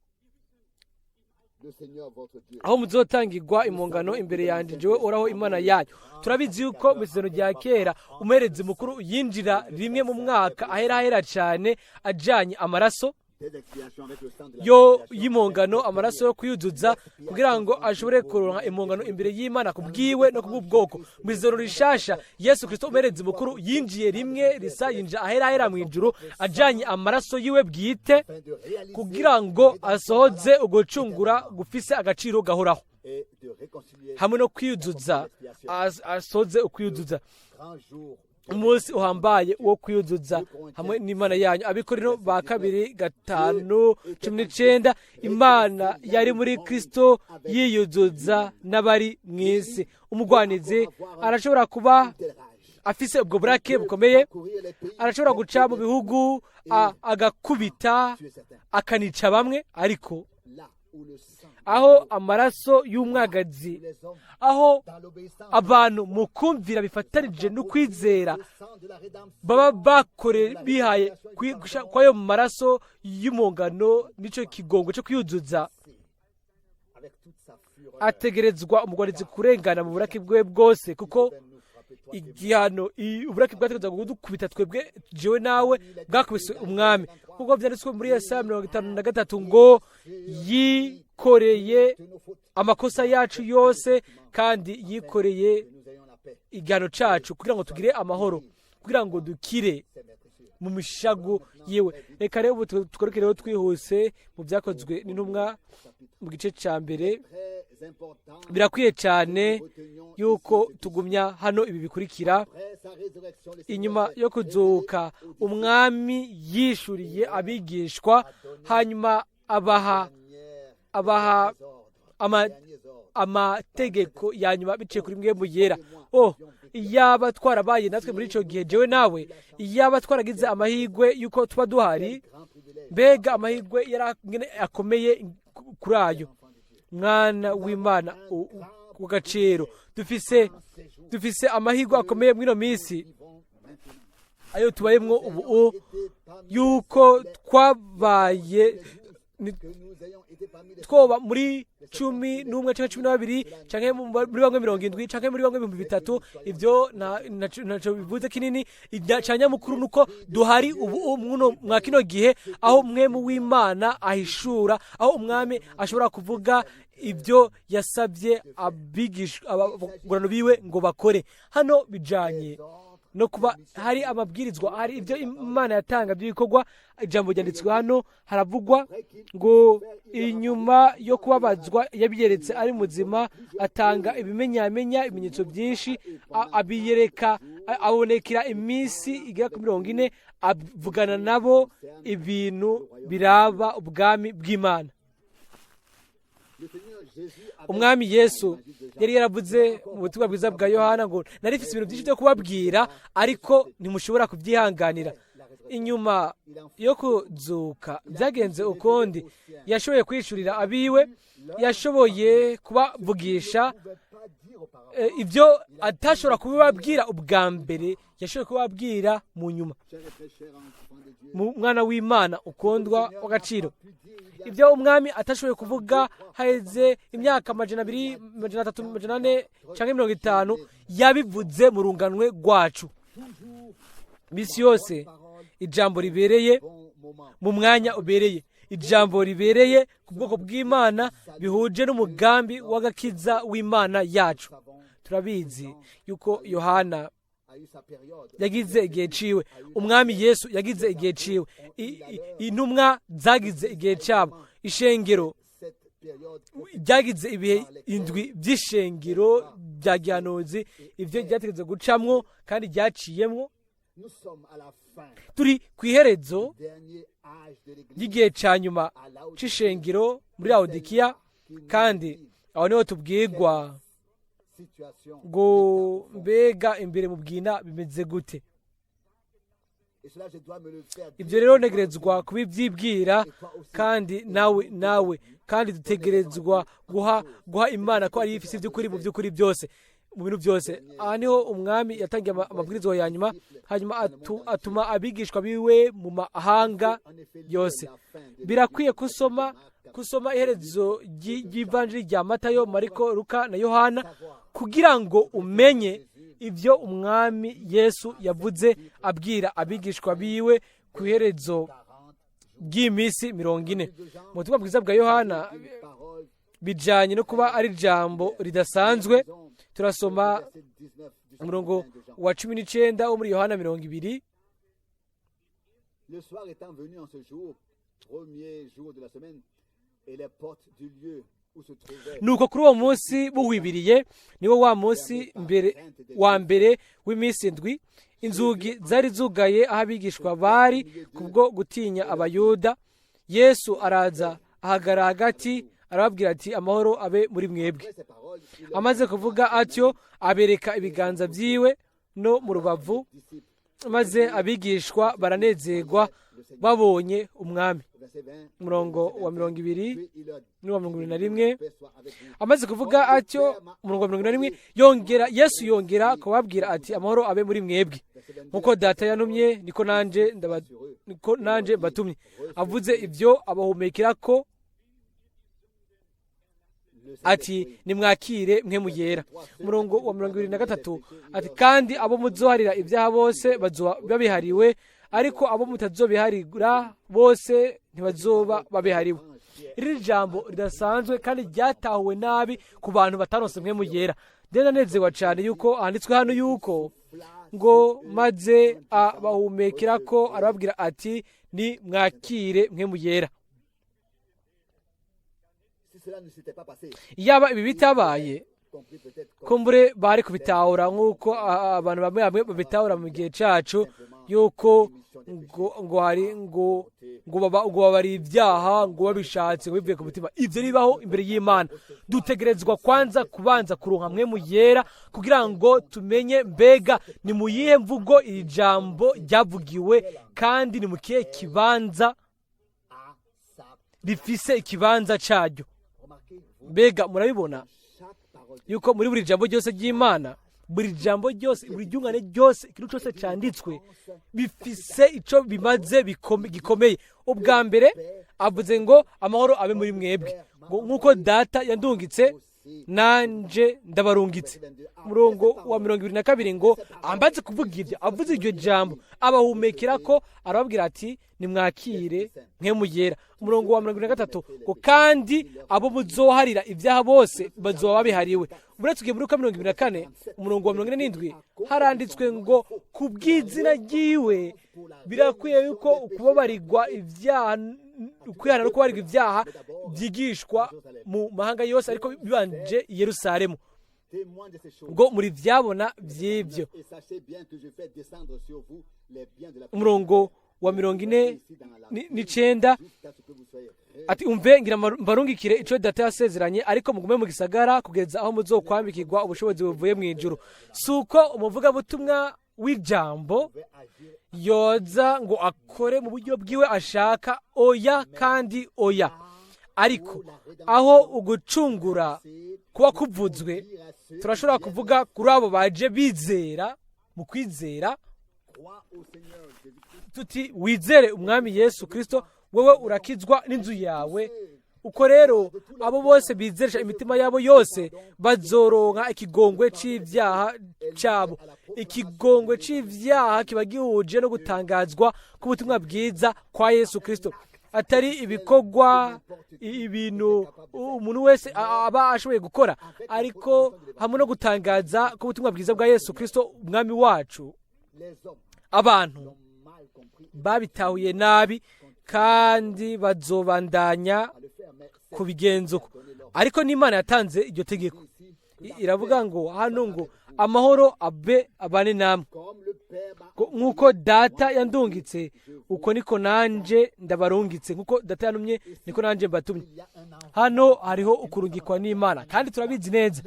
le Seigneur votre Dieu. aho muzotangirwa impongano imbere yanjye, jewe Uhoraho Imana yanyu. Turabizi yuko mu isezerano rya kera umuherezi mukuru yinjira rimwe mu mwaka ahera cyane, ajanye amaraso Des expiations avec le sang de la yo réconciliation. y'impongano, amaraso yo kuyuzuza, kugira ngo ashobore kuronka impongano imbere y'Imana ku bwiwe no ku bw'ubwoko. Mu isezerano rishasha, Yesu Kristo umuherezi mukuru yinjiye rimwe risa, yinjira ahera mu ijuru ajanye amaraso yiwe bwite, Afin de réaliser kugira ngo asohoze ugucungura gufise agaciro gahoraho et de réconcilier hamwe no kwiyuzuza, asoze ukwiyuzuza, grand jour umunsi uhambaye wo kwiyuzuza hamwe n'Imana yanyu. Abikorino ba kabiri 5:19. Imana yari muri Kristo yiyuzuza n'abari mu isi. Umugwanizi arashobora kuba telle rage. afise ubwo burake bukomeye, Courir les pays, arashobora guca mu bihugu, agakubita, tuer certains. akanica bamwe, ariko Là où le sang, aho amaraso y'umwagazi, les hommes aho dans l'obéissance, abantu mu kumvira bifatanije no kwizera le sang de la rédemption, baba bakore bihaye kw'ayo maraso y'umungano n'icyo kigongo cyo kwiyuzuza, avec toute sa fureur, ategerezwa umugwanizi kurengana mu burake bwe bwose, kuko nous frapper, toi. Igihano, uburake bwategerezwa kudukubita twebwe, jewe nawe, bwakubise umwami, kuko byanditswe muri Yesaya 53 ngo yikoreye De nos fautes, amakosa yacu yose, kandi yikoreye que nous ayons la paix, igihano cacu, kugira ngo tugire amahoro, kugira ngo dukire c'est maître sûr. mu mishago yewe. Reka rero ubu tugaruke rero twihuse mu Byakozwe n'Intumwa mu gice cya mbere. Très important. Birakwiye cyane Retenions yuko ici ce qui tugumya hano ibi bikurikira. Après sa résurrection, le Seigneur Inyuma s'est yo kuzuka, umwami yishuriye abigishwa, hanyuma abaha dernière abaha ordres, derniers ordres. amategeko ya nyuma biciye kuri mwe yera. Oh, iyaba twarabaye natwe muri icyo gihe, jewe nawe, iyaba twaragize amahirwe y'uko tuba duhari! Grand privilège, Mbega amahirwe yari ingene akomeye kuri ayo mwana w'Imana ku gaciro! Dufise amahirwe akomeye muri ino minsi vivons maintenant. ayo tubayemwo ubu, Été parmi yuko twabaye que nous ayons été parmi les twoba muri 11 canke 12 canke muri bamwe 70 canke muri bamwe 3000, ivyo ntaco bivuze kinini. Ca nyamukuru nuko duhari ubu muno mwa kino gihe, aho mwemu w'Imana ahishura, aho umwami ashobora kuvuga ibyo yasabye abigishwa, abagurano biwe ngo bakore. Hano bijanye ordres. No kuba hari amabwirizwa, hari ibyo Imana yatanga by'ibikorwa. Ijambo ryanditswe hano, haravugwa ngo inyuma yo kubabazwa yabiyeretse ari muzima, atanga ibimenyamenya, ibimenyetso byinshi, abiyereka, abonekera iminsi igera ku 40, avugana nabo ibintu biraba ubwami bw'Imana. Umwami Yesu yari yaravuze mu butumwa bwiza bwa Yohana ngo: "Nari mfite ibintu byinshi byo kubabwira, ariko ntimushobora kubyihanganira." Inyuma yo kuzuka byagenze ukundi. Yashoboye kwishurira abiwe, yashoboye kubavugisha ibyo atashobora kubibabwira ubwa mbere, yashoboye kubabwira mu nyuma. Mu mwana w'Imana ukundwa w'agaciro, ibyo umwami atashoboye kuvuga haheze imyaka 200, 300, 400 cyangwa 50, yabivuze mu runganwe rwacu. Iminsi yose ijambo ribereye mu mwanya ubereye, ijambo ribereye ku bwoko bw'Imana bihuje n'umugambi w'agakiza w'Imana yacu. Turabizi yuko Yohana yagize igihe ciwe, umwami Yesu yagize igihe ciwe, intumwa zagize igihe cyabo, ishengero ryagize ibihe indwi by'ishengero bya gihanuzi, ibyo ryategetse gucamwo kandi ryaciyemwo. Turi ku iherezo ry'igihe cya nyuma c'ishengero muri Lawodikiya, kandi aho niho tubwirwa ngo mbega imbere mu bwina bimeze gute. Ibyo rero ntegerezwa kubibyibwira, kandi nawe kandi dutegerezwa guha Imana ko ari ifise iby'ukuri mu by'ukuri byose, mu bintu byose. Aha niho umwami yatangiye amabwirizwa ya nyuma, hanyuma atuma abigishwa biwe mu mahanga yose. Birakwiye kusoma iherezo ry'ivanjiri rya Matayo, Mariko, Luka na Yohana kugira ngo umenye ibyo umwami Yesu yavuze abwira abigishwa biwe ku iherezo ry'iminsi 40. Mu butumwa bwiza bwa Yohana, bijyanye no kuba ari ijambo ridasanzwe, turasoma umurongo wa 19 wo muri Yohana 20. Le soir étant venu en ce jour, premier jour de la semaine, et les portes du lieu où se trouvait Nuko kuri uwo munsi buhwibiriye, niwo wa munsi mbere wa mbere w'iminsi indwi, inzugi zari zugaye aho abigishwa bari kubwo gutinya Abayuda, Yesu araza ahagarara hagati, arababwira ati: "Amahoro abe muri mwebwe." Après ces paroles, il leur Amaze kuvuga atyo, abereka ibiganza byiwe no mu rubavu. Disciples, Maze abigishwa baranezerwa babonye umwami. Verset 20, Umurongo wa 20 puis il leur dit, n'uwa 21. paix soit avec vous. Amaze kuvuga atyo, umurongo wa 41, yongera Yesu yongera kubabwira ati: "Amahoro abe muri mwebwe. Nkuko Data yantumye, niko nanje mbatumye." Avuze ibyo, abahumekera ko Le ati: "Nimwakire Mpwemu Yera." Umurongo wa 23 ati: "Kandi abo muzoharira ibyaha bose bazoba babihariwe, ariko abo mutazobiharira bose ntibazoba babihariwe." Iri jambo ridasanzwe kandi ryatahuwe nabi ku bantu bataronse Mpwemu Yera. Ndanezerwa cyane yuko handitswe hano yuko ngo maze abahumekera ko, arababwira ati: "Ni mwakire Mpwemu Yera." Si cela ne s'était pas passé, Yaba ibi bitabaye, compris peut-être comme kumbure bari kubitahura nk'uko abantu bamwe bamwe babitahura mu gihe cacu, yuko ngo hari ngo babari ibyaha ngo babishatse, ngo bivuye ku mutima. Ibyo bibaho imbere y'Imana. Dutegerezwa kwanza kubanza kuronka Mpwemu Yera kugira ngo tumenye mbega ni mu yihe mvugo iri jambo ryavugiwe, kandi ni mu kihe kibanza à sa rifise ikibanza caryo. Remarquez-vous Mbega murabibona chaque parole yuko muri buri jambo ryose ry'Imana, buri jambo ryose, buri ryungane ryose, ikintu cyose cyanditswe bifise ico bimaze gikomeye. Ubwa mbere avuze ngo: "Amahoro abe muri mwebwe," ngo: "Nk'uko Data yandungitse." aussi Nanje ndabarungitse. Umurongo wa 22 ngo ambaze kuvuga ibyo, avuze iryo jambo, abahumekera ko arababwira ati: "Nimwakire Mpwemu Yera." Umurongo wa 23 ngo: "Kandi abo muzoharira ibyaha bose bazoba babihariwe." Uretse ugiye muri Luka 24, umurongo wa 47, haranditswe ngo: "Ku bw'izina ryiwe birakwiye yuko ukubabarirwa ibyaha, ukwihana no kubabarirwa ibyaha byigishwa mu mahanga yose, ariko bibanje i Yerusalemu." Témoins de ces choses. Ngo muri byabona by'ibyo. Et sachez bien que je fais descendre sur vous les biens de la Umurongo wa 49 jusqu'à ce que vous soyez ati: "Umve, ngira mbarungikire ico Data yasezeranye, ariko mugume mu gisagara kugeza aho muzokwambikirwa ubushobozi buvuye mu ijuru." Si uko umuvugabutumwa w'ijambo agir yoza ngo akore mu buryo bwiwe ashaka, oya kandi oya, ariko aho ugucungura kuba kuvuzwe, turashobora kuvuga kuri abo baje bizera mu kwizera Crois au Seigneur Jésus-Christ. tuti: "Wizere Umwami Yesu Kirisito, wowe urakizwa n'inzu yawe." Uko rero abo bose bizeresha imitima yabo yose bazoronka ikigongwe c'ibyaha cyabo. Ikigongwe c'ibyaha kiba gihuje no gutangazwa k'ubutumwa bwiza kwa Yesu Kirisito, atari ibikorwa, ibintu umuntu wese aba ashoboye gukora, ariko hamwe no gutangaza k'ubutumwa bwiza bwa Yesu Kirisito Umwami wacu. Les hommes Abantu ont mal compris babitahuye nabi kandi bazobandanya à le faire, mais c'est kubigenza uko, ariko n'Imana yatanze iryo tegeko. ici Iravuga ngo hano ngo: "Amahoro abe abane namwe." comme le Père m'a Ngo: "Nk'uko Data yandungitse, uko niko nanje ndabarungitse. Nk'uko Data yantumye, niko nanje mbatumye." Il y a un envoi. Hano hariho ukurungikwa n'Imana, kandi turabizi neza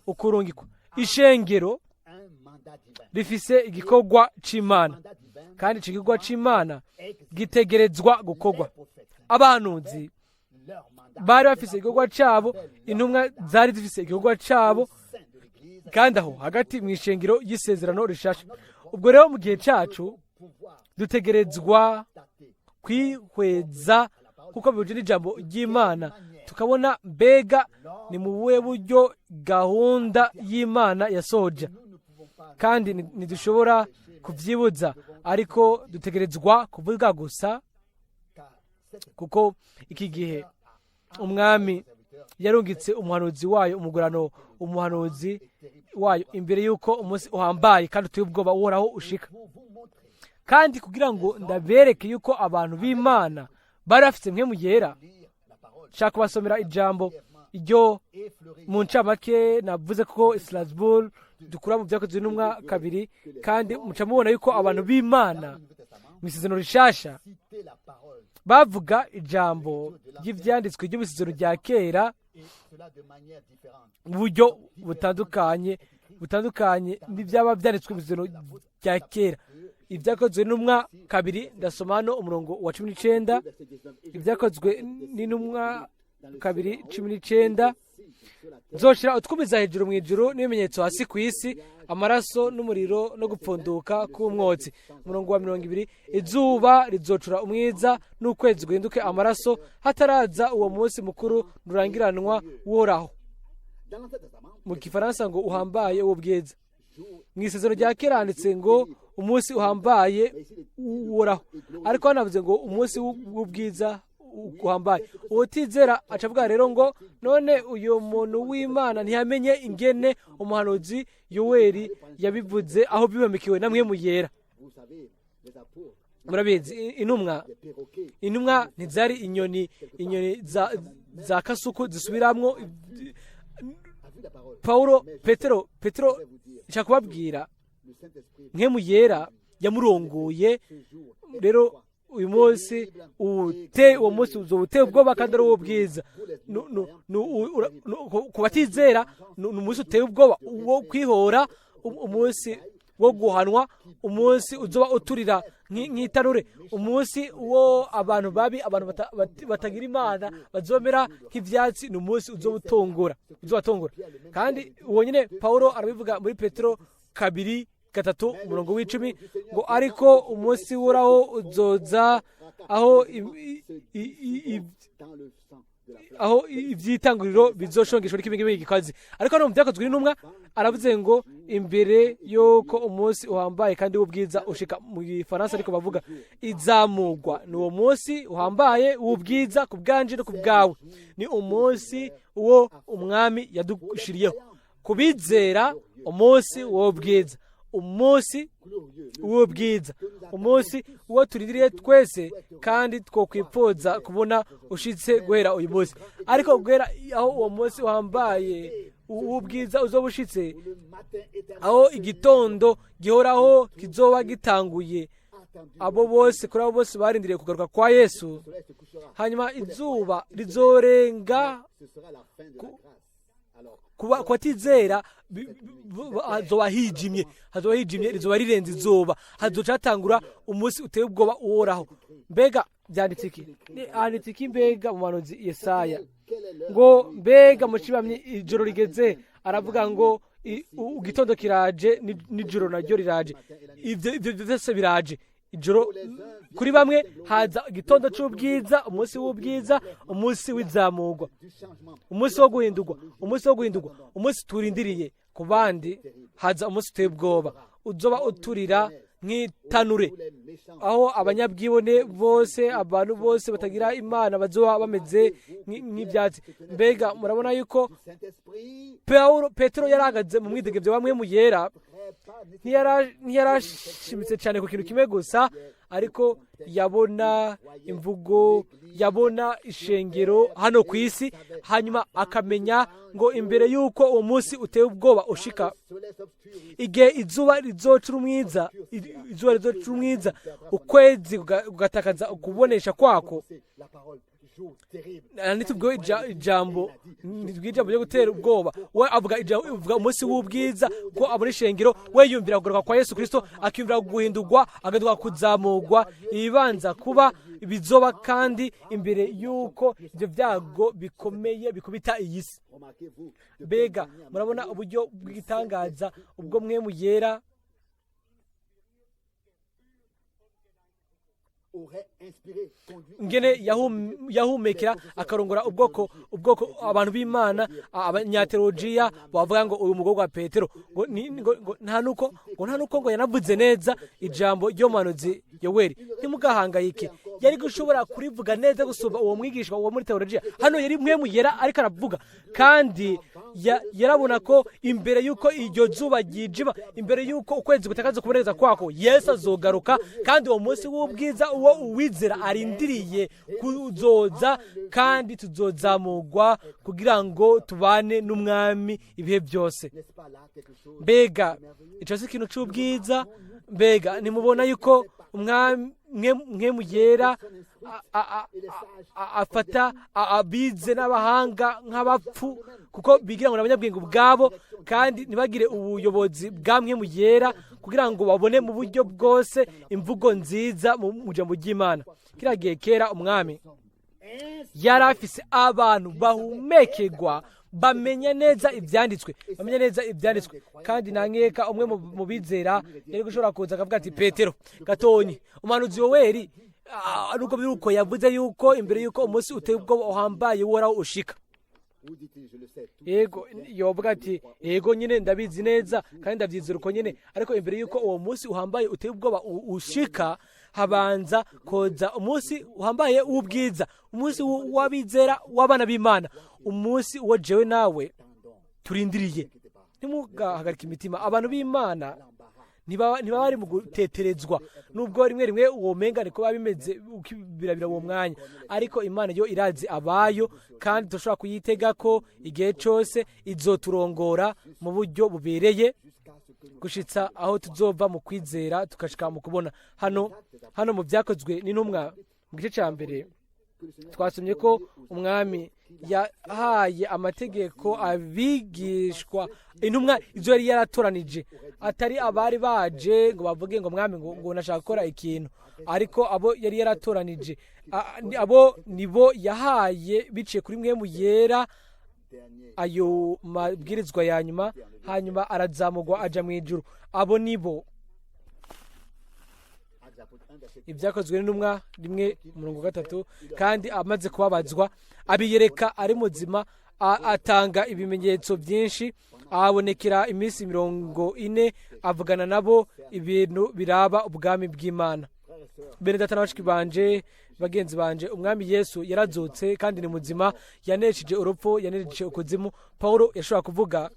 ukurungikwa. Ishengero Un mandat divin. rifise igikorwa c'Imana, Mandat divin. kandi ico gikorwa c'Imana gitegerezwa gukorwa. Prophètes, Abahanuzi leur mandat bari bafise igikorwa cabo, intumwa zari zifise igikorwa cabo, sein de l'Église kandi aho hagati mu ishengero y'isezerano rishasha. Ubwo rero mu gihe cacu pouvoir dutegerezwa dater kwihweza kuko bihuje n'ijambo ry'Imana, tukabona mbega ni mu buhe buryo gahunda y'Imana yasoje. Nous ne pouvons pas Kandi ntidushobora kubyibuza, ariko dutegerezwa kuvuga gusa, car cette kuko iki gihe Umwami yarungitse umuhanuzi wayo, umugurano, umuhanuzi wayo, imbere y'uko umunsi uhambaye kandi uteye ubwoba Uhoraho ushika. Pour vous montrer Kandi kugira ngo ndabereke yuko abantu b'Imana bari bafite Mpwemu Yera, lire la parole nshaka kubasomera ijambo iryo effleurer mu ncamake navuze ko Strasbourg dukura mu Byakozwe n'Intumwa 2, kandi muca mubona yuko abantu b'Imana le Nouveau Testament mu isezerano rishasha citer la parole bavuga ijambo ry'ibyanditswe ryo mu isezerano rya kera et cela de manière différente. mu buryo butandukanye n'ibyaba byanditswe mu isezerano rya kera. Ibyakozwe n'Intumwa 2, ndasoma hano umurongo wa 19. Verset 19. Et je Ibyakozwe n'Intumwa 2:19: "Nzoshira utwumiza hejuru mu ijuru n'ibimenyetso hasi ku isi, amaraso n'umuriro no gupfunduka k'umwotsi." Umurongo wa 20: "Izuba rizocura umwiza n'ukwezi guhinduke amaraso, hataraza uwo munsi mukuru rurangiranwa woraho." Dans l'Ancien Testament, Mu gifaransa ngo uhambaye uwo bwiza. Jour Mu isezerano rya kera handitse ngo umunsi uhambaye Uhoraho, ariko hano havuze ngo umunsi w'ubwiza uhambaye. Uwutizera aca avuga rero ngo: "None uyu muntu w'Imana ntiyamenye ingene umuhanuzi Yoweri yabivuze aho bibamikiwe na Mpwemu Yera?" Vous savez, les apôtres, Murabizi, intumwa des perroquets, intumwa ntizari inyoni za kasuku zisubiramwo. A vu la parole. Paulo, Petero, Je vais vous dire, nshaka kubabwira, le Saint-Esprit, Mpwemu Yera yamurongoye. ce jour, Rero uyu munsi ute uwo munsi uzoba uteye ubwoba kandi ari uw'ubwiza. Ku batizera ni umunsi uteye ubwoba wo kwihora, umunsi wo guhanwa, umunsi uzoba uturira nk'itanure, umunsi wo abantu babi, abantu batagira Imana bazomera nk'ivyatsi. Ni umunsi uzoba utungura, uzobatungura. Kandi uwo nyine Paulo arabivuga muri Petero 2:3, umurongo w'10 ngo: "Ariko umunsi w'Uhoraho uzoza aho dans le sang Aho iby'itanguriro bizoshongeshwa n'ikibingibi gikaze. Ariko hano mu Byakozwe n'Intumwa aravuze ngo imbere y'uko umunsi uhambaye kandi w'ubwiza ushika. Mu Gifaransa ariko bavuga izamugwa. Ni uwo munsi uhambaye w'ubwiza ku bwanje no ku bwawe. Ni umunsi uwo Umwami yadushiriyeho kubizera, umunsi w'ubwiza, umunsi w'ubwiza, umunsi uwo turindiriye twese kandi twokwipfuza kubona ushitse guhera uyu munsi. Ariko guhera aho uwo munsi uhambaye w'ubwiza uzoba ushitse, aho igitondo gihoraho kizoba gitanguye, abo bose, kuri abo bose barindiriye kugaruka kwa Yesu, hanyuma izuba rizorenga. Kuba kubatizera hazoba hijimye, hazoba hijimye, rizoba rirenze izuba, hazoca hatangura umunsi uteye ubwoba uhoraho. Mbega byanditse iki? Handitse iki mbega mu muhanuzi Yesaya? Ngo mbega mucibamye ijoro rigeze, aravuga ngo igitondo kiraje, n'ijoro naryo riraje. Ibyo byose biraje. Ijoro kuri bamwe, haza igitondo cy'ubwiza, umunsi w'ubwiza, umunsi w'izamurwa, umunsi wo guhindurwa, umunsi wo guhindurwa, umunsi turindiriye. Ku bandi haza umunsi uteye ubwoba uzoba uturira nk'itanure, aho abanyabwibone bose, abantu bose batagira Imana, bazoba bameze nk'ibyatsi. Mbega murabona yuko Paulo, Petero yarahagaze mu mwidegemvyo wa Mpwemu Yera? Ntiyarashimitse cyane ku kintu kimwe gusa, ariko yabona imvugo, yabona ishengero hano ku isi, hanyuma akamenya ngo imbere y'uko uwo munsi uteye ubwoba ushika, igihe izuba rizocura umwiza, izuba rizocura umwiza, ukwezi kugatakaza ukubonesha kwako. Ntitubwiwe ijambo, ntitubwiwe ijambo ryo gutera ubwoba. We avuga umunsi w'ubwiza ko abona ishengero, we yumvira kugaruka kwa Yesu Kristo, akiyumvira guhindurwa, agahinduka, kuzamurwa, ibibanza kuba bizoba, kandi imbere y'uko ibyo byago bikomeye bikubita iyi si. Mbega murabona uburyo bw'igitangaza ubwo Mpwemu Yera ngene yahumekera akarongora ubwoko abantu b'Imana? Abanyateolojiya bavuga ngo uyu mugore wa Petero ngo nta nuko ngo yanavuze neza ijambo ry'umuhanuzi Yoweri. Ntimugahangayike, yari gushobora kurivuga neza gusumba uwo mwigishwa wo muri teolojiya. Hano yari Mpwemu Yera ariko aravuga, kandi yarabona ko imbere y'uko iryo zuba ryijima, imbere y'uko ukwezi gutakaza kuboneza kwako, Yesu azogaruka, kandi uwo munsi w'ubwiza uwo uwizera arindiriye kuzoza, kandi tuzozamurwa kugira ngo tubane n'Umwami ibihe byose. Mbega icyo si ikintu cy'ubwiza? Mbega ntimubona yuko Umwami Mpwemu Yera afata abize n'abahanga nk'abapfu, kuko bigira ngo ni abanyabwenge ubwabo, kandi ntibagire ubuyobozi bwa Mpwemu Yera kugira ngo babone mu buryo bwose imvugo nziza mu ijambo ry'Imana? Kiriya gihe kera, Umwami yari afise abantu bahumekerwa, bamenya neza ibyanditswe, bamenya neza ibyanditswe. Kandi nta nkeka umwe mu bizera yari gushobora kuza akavuga ati: "Petero, gatonyi, umuhanuzi Yoweri, nubwo biri uko, yavuze yuko imbere yuko umunsi uteye ubwoba uhambaye uhoraho ushika." Yego, yovuga ati: "Yego nyine, ndabizi neza kandi ndabyizera uko nyine, ariko imbere yuko uwo munsi uhambaye uteye ubwoba ushika, habanza koza umunsi uhambaye w'ubwiza, umunsi w'abizera, w'abana b'Imana, umunsi uwo jewe nawe turindiriye." Ntimugahagarike imitima. Abantu b'Imana ntibaba bari mu guteterezwa, nubwo rimwe rimwe uwo menga niko biba bimeze birabira uwo mwanya. Ariko Imana yo irazi abayo, kandi turashobora kuyitega ko igihe cyose izoturongora mu buryo bubereye gushitsa aho tuzova mu kwizera tugashika mu kubona. Hano mu Byakozwe n'Intumwa mu gice cya mbere, twasomye ko Umwami yahaye amategeko abigishwa, intumwa izo yari yaratoranije, atari abari baje ngo bavuge ngo: "Mwami, ngo nashaka gukora ikintu", ariko abo yari yaratoranije, abo nibo yahaye biciye kuri Mpwemu Yera ayo mabwirizwa ya nyuma, hanyuma arazamurwa aja mu ijuru. Abo nibo des Apôtres 1, verset 3. Ibyakozwe n'Intumwa 1:3. Kandi amaze kubabazwa abiyereka ari muzima, atanga ibimenyetso byinshi, ahabonekera iminsi 40, avugana nabo ibintu biraba ubwami bw'Imana. Frères et sœurs, Bene data na bashiki banje, bagenzi banje, Umwami Yesu yarazutse kandi ni muzima. Yanesheje urupfu, yanesheje ukuzimu. Paulo yashobora kuvuga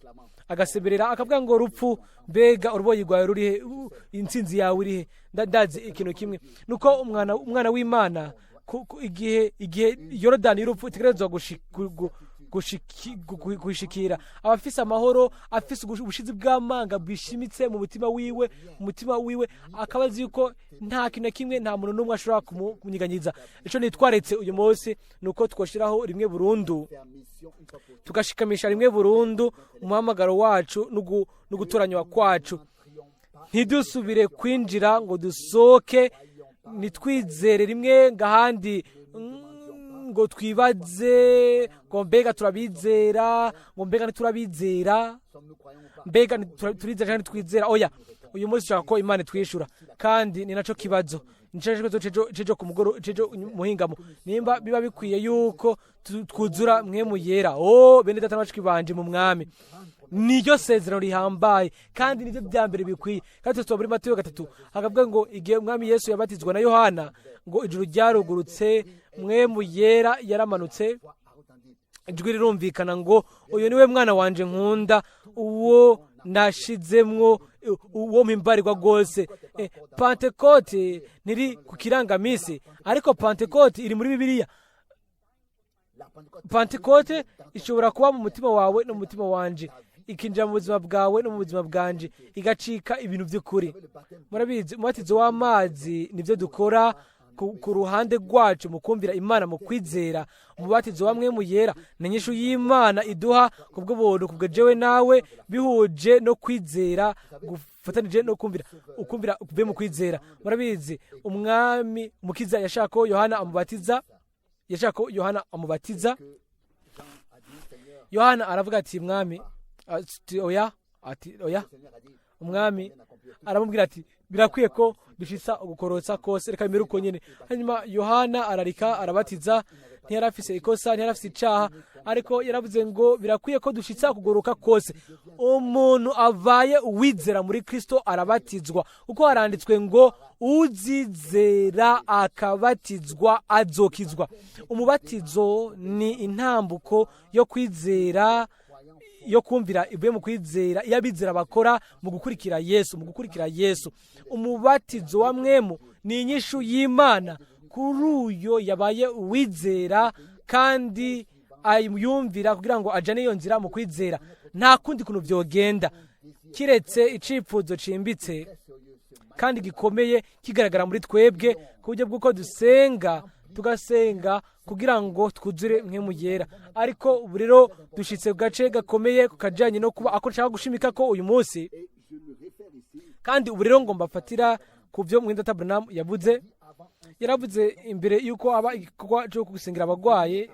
agaseberera akavuga ngo: "Rupfu, mbega uruboyi rwawe rurihe? Intsinzi yawe irihe?" Ndazi ikintu kimwe, nuko umwana w'Imana igihe Yorodani y'urupfu itegerezwa gushikira, aba afise amahoro, afise ubushizi bw'amanga bwishimitse mu mutima wiwe, mu mutima wiwe akaba azi yuko nta kintu na kimwe, nta muntu n'umwe ashobora kumunyiganyiza. Ico nitwaretse uyu munsi ni uko twoshiraho rimwe burundu, faire mission une fois pour toutes. tugashikamisha rimwe burundu umuhamagaro wacu n'ugutoranywa kwacu, ntidusubire kwinjira ngo dusohoke, ntitwizere rimwe ngo ahandi ngo twibaze ngo mbega turabizera, ngo mbega ntiturabizera, Sommes-nous croyants ou pas? mbega turizera cyangwa ntitwizera. Oya, uyu munsi ushaka ko Imana itwishyura, kandi ni nacyo kibazo, nico kibazo cejo ku mugoro, cejo muhingamo, nimba biba bikwiye yuko twuzura Mpwemu Yera. Oh, bene data na bashiki banje mu Mwami, niryo sezerano rihambaye kandi niryo bya mbere bikwiye. Kandi tuba muri Matayo 3, hakavuga ngo igihe Umwami Yesu yabatizwa na Yohana, ngo ijuru ryarugurutse, Mpwemu Yera yaramanutse, Voix a retenti. ijwi rirumvikana ngo: "Uyu niwe mwana wanje nkunda, uwo nashizemwo, uwo mpimbarirwa rwose." Pantekote ntiri ku kirangamisi, ariko Pantekote iri muri Bibiliya. La Pentecôte, Pantekote ishobora kuba mu mutima wawe no mu mutima wanje, ikinjira mu buzima bwawe no mu buzima bwanje, igacika ibintu by'ukuri. le baptême, Murabizi, umubatizo w'amazi nibyo dukora ku ruhande rwacu mu kumvira Imana mu kwizera. Umubatizo wa Mpwemu Yera ni inyishu y'Imana iduha ku bw'ubuntu kubwo jewe nawe, bihuje no kwizera gufatanije no kumvira, ukumvira kuvuye mu kwizera. Murabizi, Umwami Umukiza yashaka ko Yohana amubatiza, yashaka ko Yohana amubatiza. Que Jean a dit, Seigneur, Yohana aravuga ati: "Mwami," ati: "Oya," ati: "Oya." le Seigneur a dit, Umwami aramubwira ati: "Birakwiye ko dushitsa ugukorotsa kose, reka bimere uko nyene." Hanyuma Yohana ararika arabatiza. Ntiyari afise ikosa, ntiyari afise icaha, ariko yaravuze ngo birakwiye ko dushitsa kugoroka kose. Umuntu abaye uwizera muri Kristo arabatizwa, kuko haranditswe ngo: "Uzizera akabatizwa azokizwa." Umubatizo ni intambuko yo kwizera, yo kumvira ivuye mu kwizera, iyo abizera bakora mu gukurikira Yesu, mu gukurikira Yesu. Umubatizo wa Mpwemu ni inyishu y'Imana kuri uyo yabaye uwizera kandi ayumvira kugira ngo ajane iyo nzira mu kwizera. Nta kundi kuntu vyogenda kiretse icifuzo cimbitse kandi gikomeye kigaragara muri twebwe, ku buryo bw'uko dusenga, tugasenga kugira ngo twuzure Mpwemu Yera. Ariko ubu rero dushitse ku gace gakomeye ku kajanye no kuba ako nshaka gushimika ko uyu munsi. Et je me réfère ici Kandi ubu rero ngo mbafatira ku byo mwene data Branham yavuze. Yaravuze imbere yuko aba igikorwa cyo gusengera abagwaye,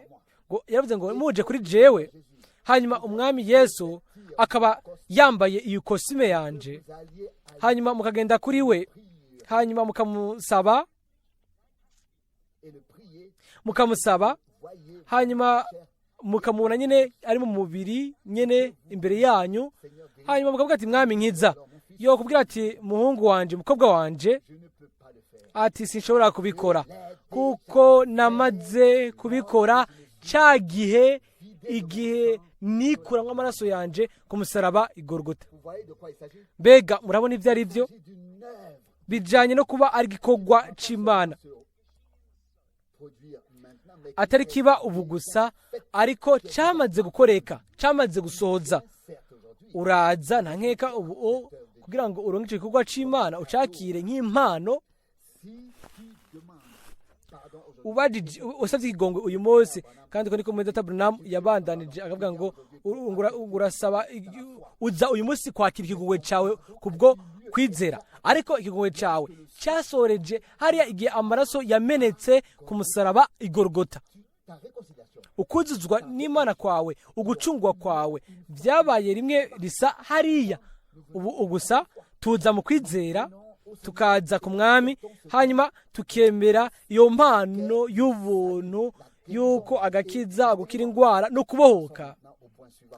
ngo yaravuze ngo: "Muje kuri jewe, hanyuma Umwami Yesu akaba yambaye iyi kosime yanje, vous alliez à hanyuma mukagenda kuri we, hanyuma mukamusaba, et le prier, mukamusaba, voyez, hanyuma mukamubona nyine ari mu mubiri nyine imbere yanyu, Seigneur, guéris. hanyuma mukavuga ati: 'Mwami, nkiza,' yo kubwira ati: 'Muhungu wanje, mukobwa wanje,' Je ne peux pas le faire. ati: 'Sinshobora kubikora kuko namaze kubikora cya gihe, igihe nikuramwo amaraso yanje ku musaraba igorogota.'" Vous voyez de quoi il s'agit? Mbega murabona ibyo ari byo? Il s'agit d'une œuvre Bijanye no kuba ari igikorwa c'Imana se produire maintenant, mais qui atari kiba ubu gusa, ariko cyamaze gukoreka, cyamaze gusohoza. certes aujourd'hui, Uraza nta nkeka ubu kugira ngo uronke icyo gikorwa c'Imana, ucakire nk'impano. Si tu demandes pardon aujourd'hui, Ubajije, usabye ikigongwe uyu munsi, kandi ko niko mwene data Branham yabandanije akavuga ngo urasaba, uza uyu munsi kwakira ikigongwe cyawe kubwo kwizera, ariko ikigongwe cyawe cyasoreje hariya igihe amaraso yamenetse ku musaraba igorogota. Ta réconciliation Ukuzuzwa n'Imana kwawe, ugucungwa kwawe byabaye rimwe risa hariya. Ubu ugusa tuza mu kwizera. non Tukaza ku Mwami, hanyuma tukemera iyo mpano y'ubuntu y'uko agakiza, gukira indwara no kubohoka.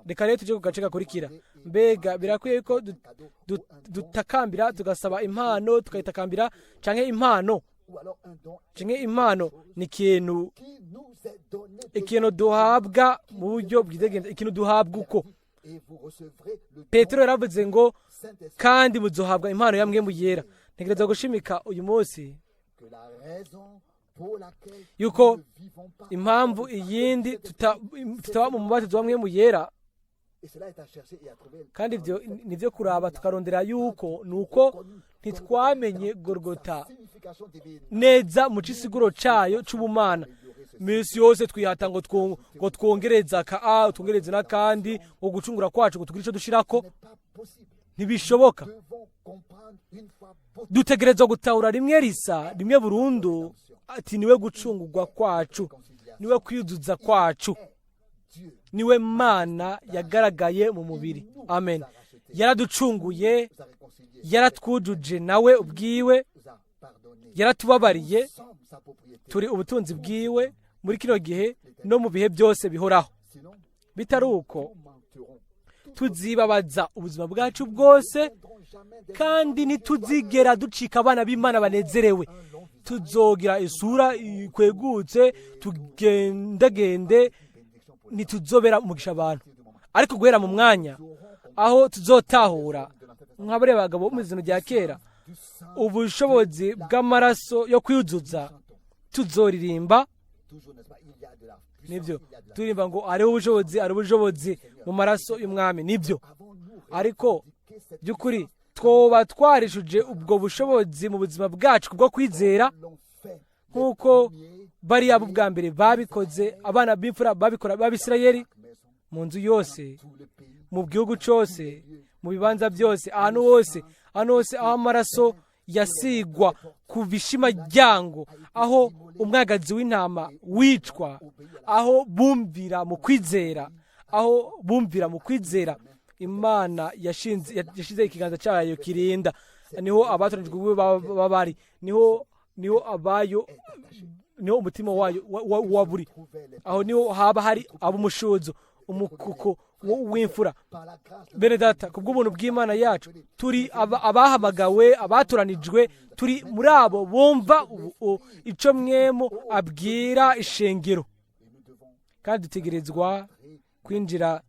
Reka rero tujye ku gace gakurikira. Mbega birakwiye ko dutakambira tugasaba impano, tukayitakambira, canke impano canke impano ni ikintu ikintu duhabwa mu buryo bwidegenza, ikintu duhabwa uko? Petero yaravuze ngo: "Kandi muzohabwa impano ya Mpwemu Yera." Ntegereza gushimika uyu munsi yuko impamvu iyindi tutaba mu mubatizo wa Mpwemu Yera, kandi ibyo nibyo kuraba tukarondera, yuko nuko ntitwamenye Gorogota neza mu cisiguro cayo c'ubumana. Minsi yose twihata ngo twongereze aka a, twongereze n'akandi, ngo gucungura kwacu ngo tugire ico dushirako. Ntibishoboka. Dutegerezwa gutahura rimwe risa rimwe burundu ati niwe gucungurwa kwacu, niwe kwiyuzuza kwacu, niwe Mana yagaragaye mu mubiri. Amen. Yaraducunguye, yaratwujuje nawe ubwiwe, yaratubabariye. Turi ubutunzi bwiwe muri kino gihe no mu bihe byose bihoraho. Bitari uko, tuzibabaza ubuzima bwacu bwose, kandi ntituzigera ducika abana b'Imana banezerewe. Tuzogira isura ikwegutse, tugendagende, ntituzobera umugisha abantu. Ariko guhera mu mwanya aho tuzotahura, nk'abariya bagabo bo mu izina rya kera, ubushobozi bw'amaraso yo kwiyuzuza, tuzoririmba. Nibyo, turirimba ngo hariho ubushobozi, hari ubushobozi mu maraso y'Umwami. Nibyo, ariko by'ukuri twoba twarishuje ubwo bushobozi mu buzima bwacu kubwo kwizera, nk'uko bariya bo bwa mbere babikoze, abana b'imfura babikora b'Abisirayeli, mu nzu yose, mu gihugu cyose, mu bibanza byose, ahantu hose, ahantu hose aho amaraso yasigwa ku bishimaryango, aho umwagazi w'intama wicwa, aho bumvira mu kwizera, aho bumvira mu kwizera, Imana yashinze, yashize ikiganza cyayo kirinda. Niho abatoranijwe baba bari, niho abayo, niho umutima wayo wa buri aho, niho haba hari ab'umushuzo, umukuko w'imfura. Bene Data, ku bw'ubuntu bw'Imana yacu turi abahamagawe, abatoranijwe. Turi muri abo bumva ico Mpwemu abwira ishengero, kandi dutegerezwa kwinjira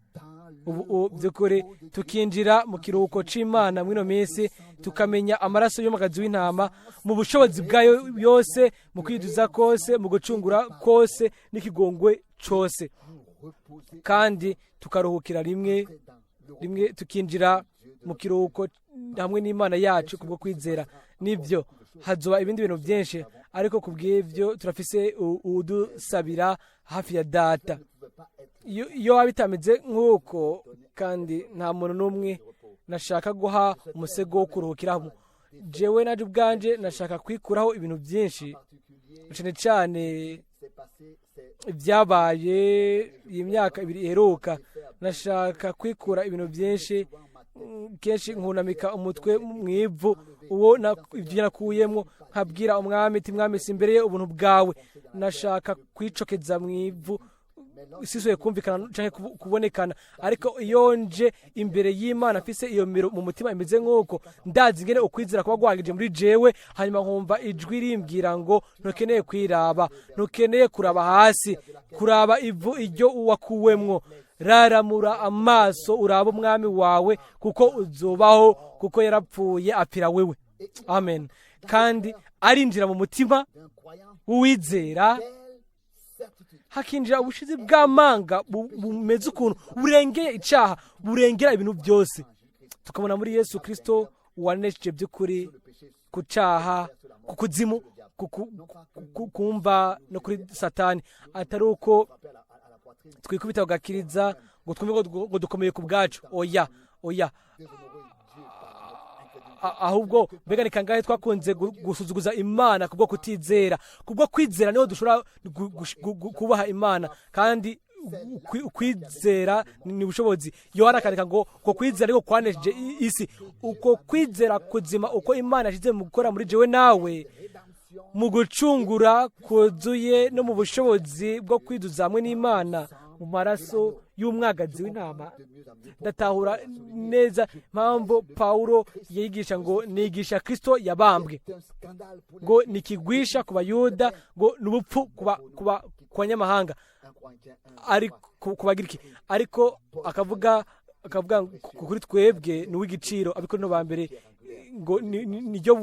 ubu by'ukuri, tukinjira mu kiruhuko c'Imana mw'ino minsi, tukamenya amaraso y'umwagazi w'intama mu bushobozi bwayo yose, mu kwiduza kose, mu gucungura kose n'ikigongwe cose, kandi tukaruhukira rimwe rimwe, tukinjira mu kiruhuko hamwe n'Imana yacu kubwo kwizera. Nibyo, hazoba ibindi bintu byinshi, ariko ku bw'ibyo turafise uwudusabira hafi ya Data. Iyo waba bitameze nk'uko, kandi nta muntu n'umwe nashaka guha umusego wo kuruhukiraho. Jewe naje ubwanje nashaka kwikuraho ibintu byinshi, cyane cyane ibyabaye iyi myaka 2 iheruka. Nashaka kwikura ibintu byinshi. Kenshi nkunamika umutwe mu ivu, uwo ibyo nakuyemo, nkabwira Umwami ati: "Mwami, simbereye ubuntu bwawe." Nashaka kwicokeza mu ivu, sisuye kumvikana canke kubonekana. Ariko iyo nje imbere y'Imana afise iyo miro mu mutima imeze nk'uko, ndazi ingene ukwizera kuba guhagije muri jewe, hanyuma nkumva ijwi rimbwira ngo: "Ntukeneye kwiraba, ntukeneye kuraba hasi, kuraba ivu iryo wakuwemwo. Raramura amaso uraba Umwami wawe, kuko uzobaho, kuko yarapfuye apfira wewe." Amen. Kandi arinjira mu mutima w'uwizera, hakinjira ubushizi bw'amanga bumeze ukuntu burengeye icyaha, burengera ibintu byose, tukabona muri Yesu Kirisito wanesheje by'ukuri ku cyaha, ku kuzimu, kumva no kuri Satani. Atari uko twikubita kugakiriza ngo twumve ngo dukomeye ku bwacu. Oya, oya. Ahubwo mbega ni kangahe twakunze gusuzuguza Imana kubwo kutizera? Kubwo kwizera niho dushobora kubaha Imana kandi Ukwizera ni ubushobozi. Yohana akandika ngo uko kwizera ariko kwanesheje isi. Uko kwizera kuzima uko Imana yashyize mu gukora muri jewe nawe, mu gucungura kuzuye no mu bushobozi bwo kwiduza hamwe n'Imana mu maraso y'umwagazi w'intama. Ndatahura neza impamvu Pawulo yigisha ngo nigisha Kristo yabambwe, ngo nikigwisha ku Bayuda, ngo ni ubupfu ku banyamahanga, ku Bagiriki, ariko akavuga kuri twebwe ni uw'igiciro. Abikorinto ba mbere ngo niryo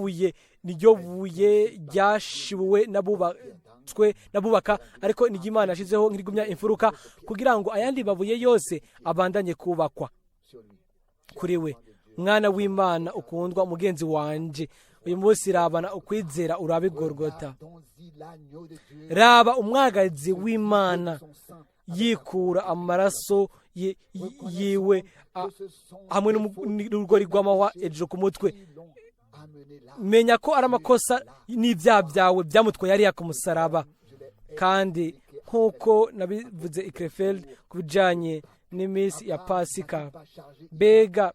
buye ryashibuwe n'abubatswe n'abubaka, ariko niryo Imana yashyizeho nk'irigumya imfuruka, kugira ngo ayandi mabuye yose abandanye kubakwa kuri we. Mwana w'Imana ukundwa, mugenzi wanje, uyu munsi rabana ukwizera urabe Golgota. Raba umwagazi w'Imana yikura amaraso yiwe hamwe n'urugori rw'amahwa hejuru ku mutwe. Menya ko ari amakosa n'ibyaha byawe byamutwaye hariya ku musaraba. Kandi nk'uko nabivuze i Krefeld ku bijyanye n'iminsi ya Pasika, mbega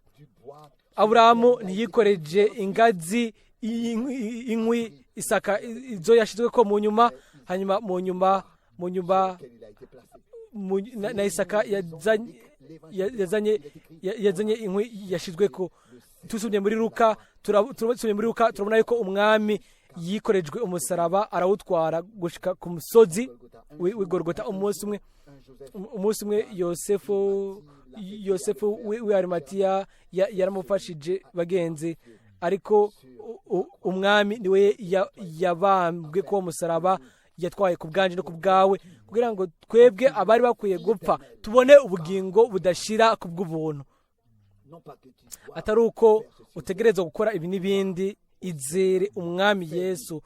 Aburahamu ntiyikoreje ingazi inkwi Isaka izo yashyizwe ko mu nyuma, hanyuma mu nyuma na Isaka yazanye inkwi yashyizwe ko. Tusomye muri Luka, turabona yuko umwami yikorejwe umusaraba arawutwara gushika ku musozi w'Igorogota. Umunsi umwe Yosefu w'i Arimatiya yaramufashije bagenzi, ariko umwami niwe yabambwe ko musaraba yatwaye ku bwanje no ku bwawe, kugira ngo twebwe abari bakwiye gupfa tubone ubugingo budashira ku bw'ubuntu. Atari uko utegerezwa gukora ibi n'ibindi. Izere umwami Yesu,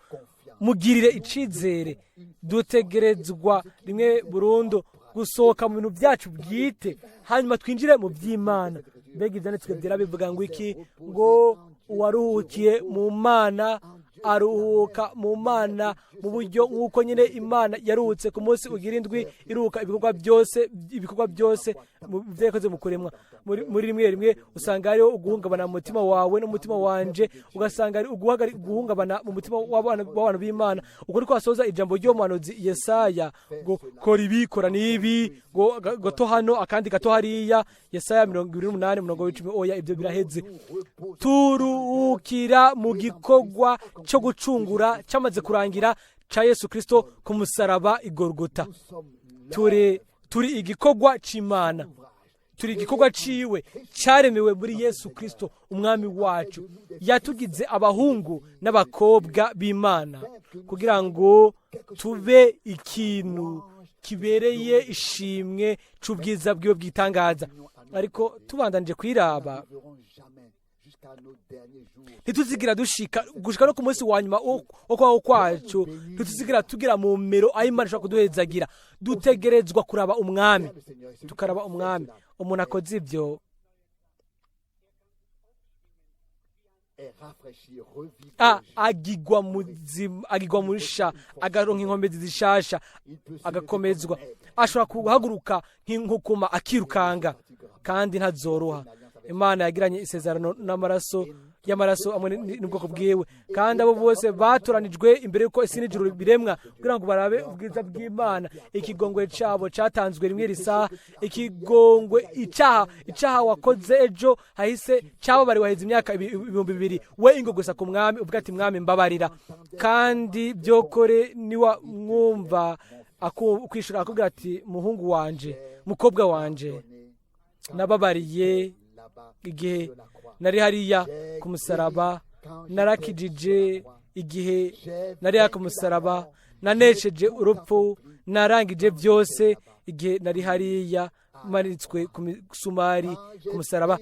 mugirire icizere. Dutegerezwa rimwe burundu gusohoka mu bintu byacu bwite, hanyuma twinjire mu by'Imana. Mbega ibyanditswe byera bivuga ngo iki? Ngo uwaruhukiye mu Mana aruhuka mu Mana mu buryo nk'uko nyine Imana yaruhutse ku munsi ugira indwi, iruhuka ibikorwa byose byo yakoze mu kuremwa. Muri rimwe rimwe usanga hariho uguhungabana mu mutima wawe n'umutima wanje, ugasanga ari guhungabana mu mutima w'abantu b'Imana. Uko niko hasoza ijambo ry'umuhanuzi Yesaya ngo kora ibi, kora n'ibi, ngo gato hano akandi gato hariya. Yesaya 28 umurongo w'icumi. Oya, ibyo biraheze. Turuhukira mu gikorwa cyo gucungura cyamaze kurangira ca Yesu Kristo ku musaraba i Golgota. Turi igikorwa c'Imana, turi igikorwa ciwe cyaremewe muri Yesu Kristo umwami wacu. Yatugize abahungu n'abakobwa b'Imana kugira ngo tube ikintu kibereye ishimwe c'ubwiza bwiwe bw'itangaza. Ariko tubandanije kwiraba, ntituzigira dushika gushika no ku munsi wa nyuma wo kubaho kwacu, ntituzigira tugira mu mero aho Imana ishobora kuduhezagira. Dutegerezwa kuraba umwami, tukaraba umwami. Umuntu akoze ibyo agigwa musha, agaronka inkomezi zishasha, agakomezwa, ashobora guhaguruka nk'inkukuma akirukanga, kandi ntazoroha. Imana yagiranye isezerano n'amaraso y'amaraso hamwe n'ubwoko bwiwe, kandi abo bose batoranijwe imbere y'uko isi n'ijuru biremwa kugira ngo barabe ubwiza bw'Imana. Ikigongwe cyabo cyatanzwe rimwe risaha. Ikigongwe icyaha wakoze ejo hahise cyababariwe haheze imyaka 2000. We ingo gusa ku mwami uvuga ati mwami mbabarira, kandi byokore niwa mwumva akwishura akubwira ati muhungu wanje, mukobwa wanje, nababariye igihe nari hariya ku musaraba, narakijije igihe nari ku musaraba, nanesheje urupfu, narangije byose igihe nari hariya manitswe ku misumari ku musaraba.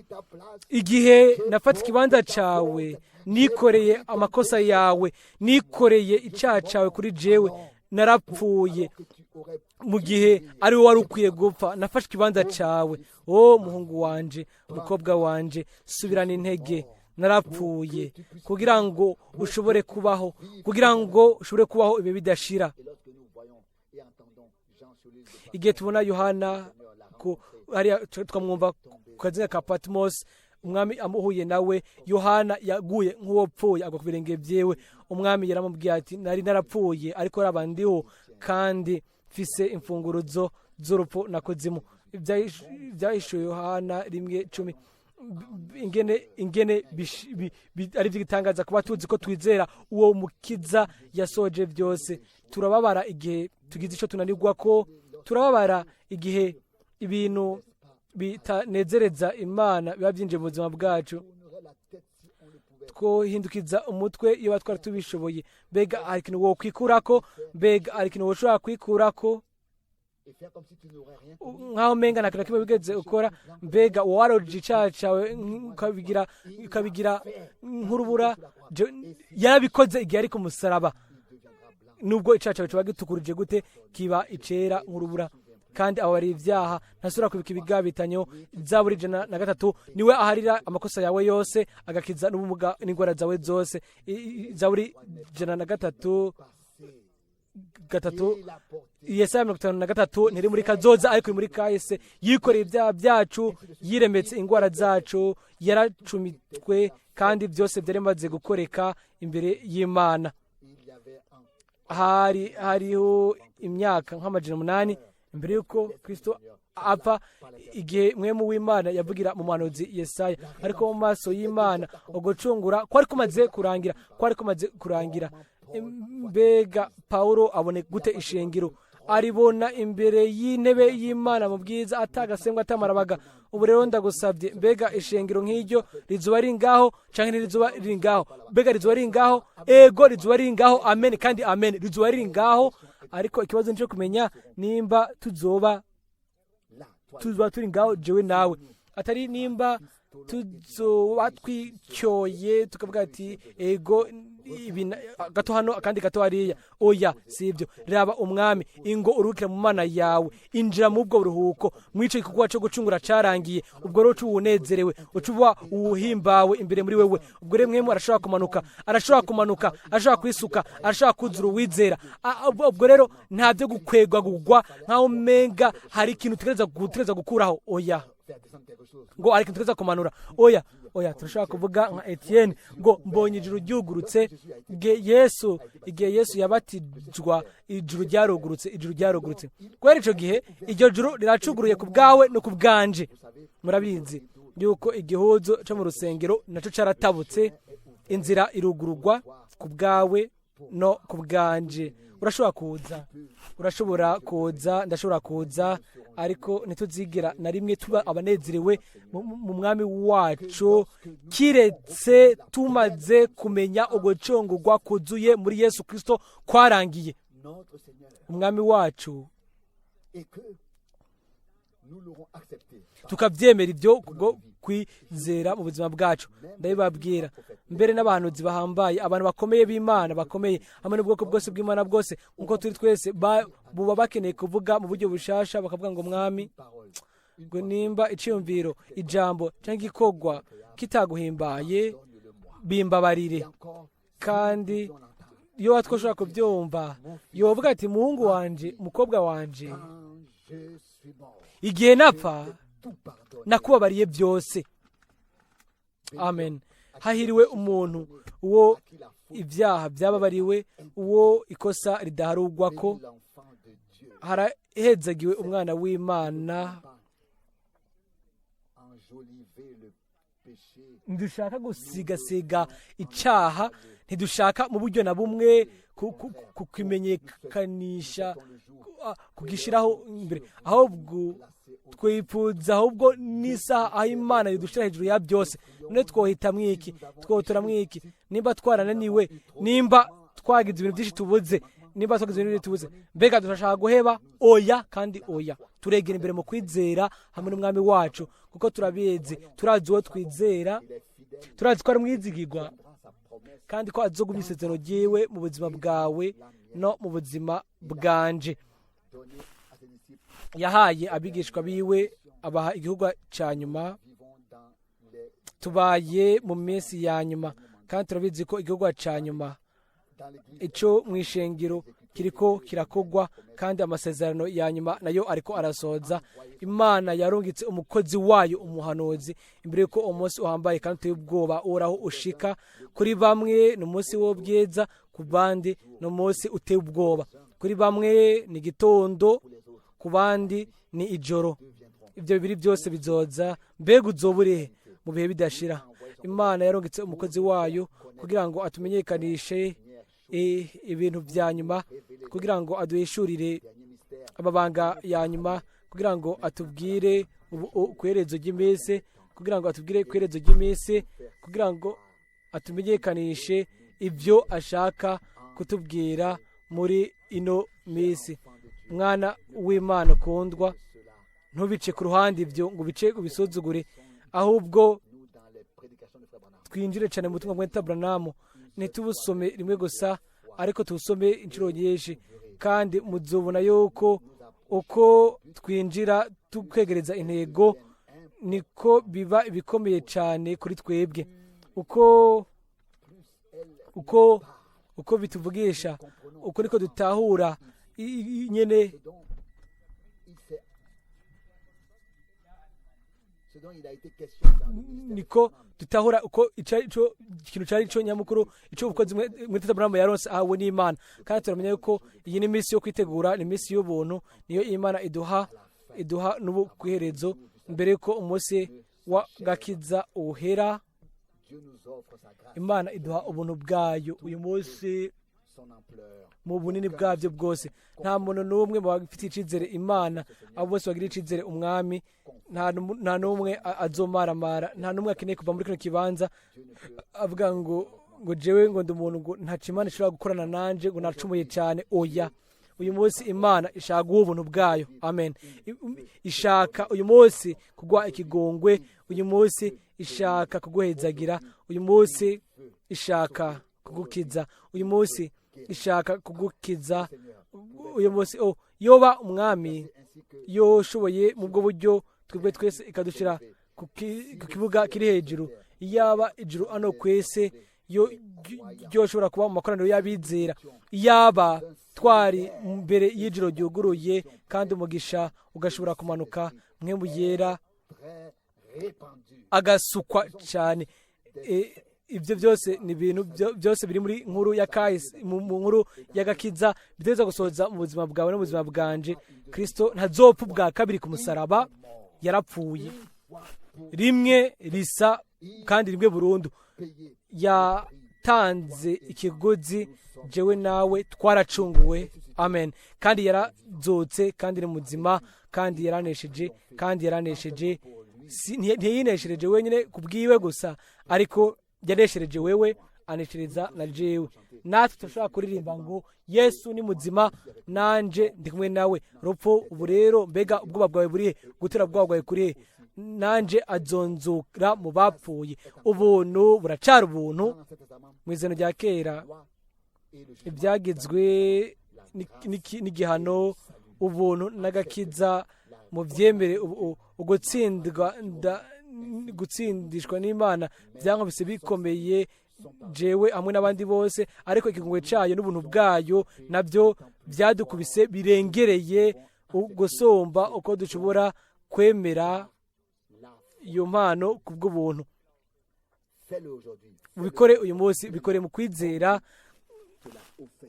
Igihe nafata ikibanza cyawe, nikoreye amakosa yawe, nikoreye icyaha cyawe kuri jewe, narapfuye mu gihe ari wowe wari ukwiye gupfa. Nafashe ikibanza cyawe, oh muhungu wanje, mukobwa wanje, subirana intege, narapfuye kugira ngo ushobore kubaho, kugira ngo ushobore kubaho ibihe bidashira. Igihe tubona Yohana hariya twamwumva ku kazinga ka Patmos, umwami amuhuye nawe, Yohana yaguye nk'uwopfuye agwa ku birenge byiwe. Umwami yaramubwiye ati nari narapfuye ariko raba ndiho, kandi mfise imfunguruzo z'urupfu na kuzimu. Ibyahishuwe Yohana 1:10. Ingene ari iby'igitangaza kuba tuzi ko twizera uwo mukiza yasoje byose. Turababara igihe tugize icyo tunanirwa ko, turababara igihe ibintu bitanezereza Imana biba byinjiye mu buzima bwacu. Twohindukiza umutwe iyo twari tubishoboye. Mbega hari ikintu wokwikurako? Mbega hari ikintu woshobora kwikurako nkaho menga nta kintu na kimwe wigeze ukora? Mbega waroje icyaha cyawe ukabigira nk'urubura? Yarabikoze igihe ari ku musaraba. Nubwo icyaha cyawe kiba gitukurije gute, kiba icera nk'urubura. Kandi abo bari ibyaha ntasubira kubika ibigabitanyo. Zaburi 103, niwe aharira amakosa yawe yose, agakiza n'ubumuga n'indwara zawe zose. Zaburi 103 3. Yesaya 53 ntiri muri kazoza ariko iri muri kahise. Yikoreye ibyaha byacu, yiremetse indwara zacu, yaracumitwe kandi byose byari bimaze gukoreka imbere y'Imana. Hari hariho imyaka nk'800 imbere y'uko Kristo apfa, igihe mwemu w'Imana yavugira mu muhanuzi Yesaya. Ariko mu maso y'Imana ugucungura kwari kumaze kurangira, kwari kumaze kurangira. Mbega Paulo abone gute ishengero? Aribona imbere y'intebe y'Imana mu bwiza, atagasembwa, atamarabaga. Ubu rero ndagusabye, mbega ishengero nk'iryo rizuba riri ngaho canke ntirizuba riri ngaho? Mbega rizuba riri ngaho? Ego, rizuba riri ngaho. Amen kandi amen, rizuba riri ngaho. Ariko ikibazo nico kumenya nimba tuzoba turi ngaho jewe nawe, atari nimba tuzoba twicyoye tukavuga ati ego ibi gato hano akandi gato hariya. Oya, si ibyo. Raba umwami, ingo uruhukira mu Mana yawe, injira mu ubwo buruhuko, mwico igikorwa cyo gucungura carangiye. Ubwo rero uca unezerewe, uca uba uwuhimbawe imbere muri wewe. Ubwo rero mwemu arashobora kumanuka, arashobora kumanuka, arashobora kwisuka, arashobora kuzura uwizera. Ubwo rero nta byo gukwegwa gugwa nkaho umenga hari ikintu tugereza gukuraho. Oya, ngo ariko tuza kumanura. Oya, oya, turashobora kuvuga nka Etienne ngo mbonye ijuru ryugurutse. Yesu, igihe Yesu yabatijwa, ijuru ryarugurutse, ijuru ryarugurutse. Kubera ico gihe iryo juru riracuguruye ku bwawe no ku bwanje. Murabizi yuko igihuzo cyo mu rusengero naco caratabutse, inzira irugurugwa ku bwawe no ku bwanje. Urashobora kuza, urashobora kuza, ndashobora kuza, ariko ntituzigira na rimwe tuba abanezerewe mu mwami wacu kiretse tumaze kumenya ugucungurwa kuzuye muri Yesu Kristo kwarangiye. Umwami wacu tukabyemera ibyo kubwo kwizera mu buzima bwacu. Ndabibabwira mbere n'abahanuzi bahambaye, abantu bakomeye b'Imana bakomeye, hamwe n'ubwoko bwose bw'Imana bwose nkuko turi twese, buba bakeneye kuvuga mu buryo bushasha, bakavuga ngo mwami, ngo nimba iciyumviro, ijambo cyangwa igikorwa kitaguhimbaye, bimbabarire. Kandi iyo watwoshobora kubyumva, yovuga ati muhungu wanje, mukobwa wanje, igihe napfa nakubabariye byose. Amen. Hahiriwe umuntu uwo ibyaha byababariwe, uwo ikosa ridaharugwa ko. Harahezagiwe umwana w'Imana. Ntidushaka gusigasiga icyaha, ntidushaka mu buryo na bumwe kukimenyekanisha, kugishiraho imbere, ahubwo twipfuza ahubwo n'isaha aho Imana idushira hejuru ya byose. None twohita mwiki, twotora mwiki nimba twarananiwe, nimba twagize ibintu byinshi tubuze, nimba twagize ibintu tubuze, mbega turashaka guheba? Oya kandi oya. Turegera imbere mu kwizera hamwe n'umwami wacu, kuko turabizi, turazi uwo twizera, turazi ko ari mwizigirwa kandi ko azogumya isezerano ryiwe mu buzima bwawe no mu buzima bwanje. Yahaye abigishwa biwe, abaha igihugu cya nyuma. Tubaye mu minsi ya nyuma kandi turabizi ko igihugu cya nyuma ico mu ishengero kiriko kirakogwa, kandi amasezerano ya nyuma nayo ariko arasohoza. Imana yarungitse umukozi wayo umuhanuzi imbere yuko umunsi uhambaye kandi uteye ubwoba uhoraho ushika. Kuri bamwe ni umunsi w'ubwiza, ku bandi ni umunsi uteye ubwoba. Kuri bamwe ni igitondo, ku bandi ni ijoro. Ibyo bibiri byose bizoza. Mbega uzoba urihe mu bihe bidashira? Imana yarungitse umukozi wayo kugira ngo atumenyekanishe ibintu bya nyuma, kugira ngo aduhishurire amabanga ya nyuma, kugira ngo atubwire ku iherezo ry'iminsi, kugira ngo atubwire ku iherezo ry'iminsi, kugira ngo atumenyekanishe ibyo ashaka kutubwira muri ino minsi. Mwana w'Imana ukundwa, ntubice ku ruhande ibyo ngo ubice ubisuzugure, ahubwo twinjire cyane mu butumwa bwa Branham. Ntitubusome rimwe gusa, ariko tubusome inshuro nyinshi, kandi muzobona yuko uko twinjira tukwegereza intego niko biba ibikomeye cyane kuri twebwe. Uko uko uko bituvugisha, uko niko dutahura nyene niko dutahura uko ico ikintu cari ico nyamukuru, ico ubukozi mwete Abrahamu yaronse ahawe n'Imana. Kandi turamenya yuko iyi ni iminsi yo kwitegura, ni iminsi y'ubuntu, niyo Imana iduha n'ubu kwiherezo mbere yuko umunsi wa gakiza uhera. Imana iduha ubuntu bwayo uyu munsi mu bunini bwabyo bwose. Nta muntu n'umwe mu bafite icyizere Imana, abo bose bagira icyizere umwami, nta n'umwe azomaramara, nta n'umwe akeneye kuva muri kino kibanza avuga ngo jewe ngo ndi umuntu, ngo ntaco Imana ishobora gukorana nanje, ngo nacumuye cyane. Oya, uyu munsi Imana ishaka guha ubuntu bwayo. Amen. Ishaka uyu munsi kuguha ikigongwe, uyu munsi ishaka kuguhezagira, uyu munsi ishaka kugukiza, uyu munsi ishaka kugukiza, uyu munsi. Oh, yoba umwami yoshoboye mu bwo buryo twebwe twese ikadushira ku kibuga kiri hejuru. Iyaba ijuru ano kwese yo ryoshobora kuba mu makoraniro y'abizera, iyaba twari mbere y'ijuru ryuguruye kandi umugisha ugashobora kumanuka, mwe muyera agasukwa cyane. Ibyo byose ni ibintu byose biri muri nkuru ya kahise, mu nkuru y'agakiza, biteza gusohoza mu buzima bwawe no mu buzima bwanje. Kristo ntazopfa ubwa kabiri ku musaraba, yarapfuye rimwe risa kandi rimwe burundu. Yatanze ikiguzi, jewe nawe twaracunguwe. Amen. Kandi yarazotse, kandi ni muzima, kandi yaranesheje, kandi yaranesheje. Ntiyineshereje wenyine kubwiwe gusa, ariko yaneshereje wewe, aneshereza na jewe. Natwe turashobora kuririmba ngo Yesu ni muzima, nanje ndi kumwe nawe. Rupfu ubu rero, mbega ubwoba bwawe burihe? Gutera ubwoba bwawe kurihe? Nanje azonzura mu bapfuye. Ubuntu buracara ubuntu. Mu izina rya kera ibyagizwe n'igihano, ubuntu n'agakiza mu byemere ugutsindwa gutsindishwa n'Imana byankubise bikomeye jewe hamwe n'abandi bose, ariko ikigongwe cyayo n'ubuntu bwayo nabyo byadukubise birengereye gusumba uko dushobora kwemera iyo mpano kubw'ubuntu. Ubikore uyu munsi, bikore mu kwizera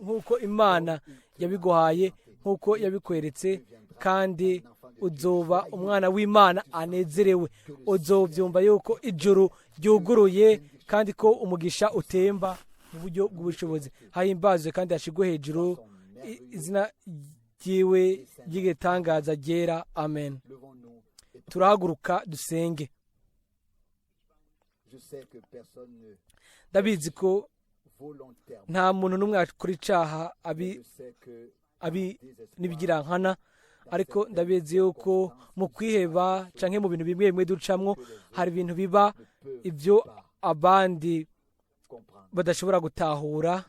nk'uko Imana yabiguhaye, nk'uko yabikweretse, kandi uzoba umwana w'Imana anezerewe. Uzobyumva yuko ijuru ryuguruye kandi ko umugisha utemba mu buryo bw'ubushobozi. Hahimbazwe kandi hashigwe hejuru izina ryiwe ry'igitangaza ryera. Amen. Turahaguruka dusenge. Ndabizi ko nta muntu n'umwe akora icaha abi n'ibigirankana, ariko ndabizi yuko mu kwiheba canke mu bintu bimwe bimwe ducamwo, hari ibintu biba ibyo abandi badashobora gutahura.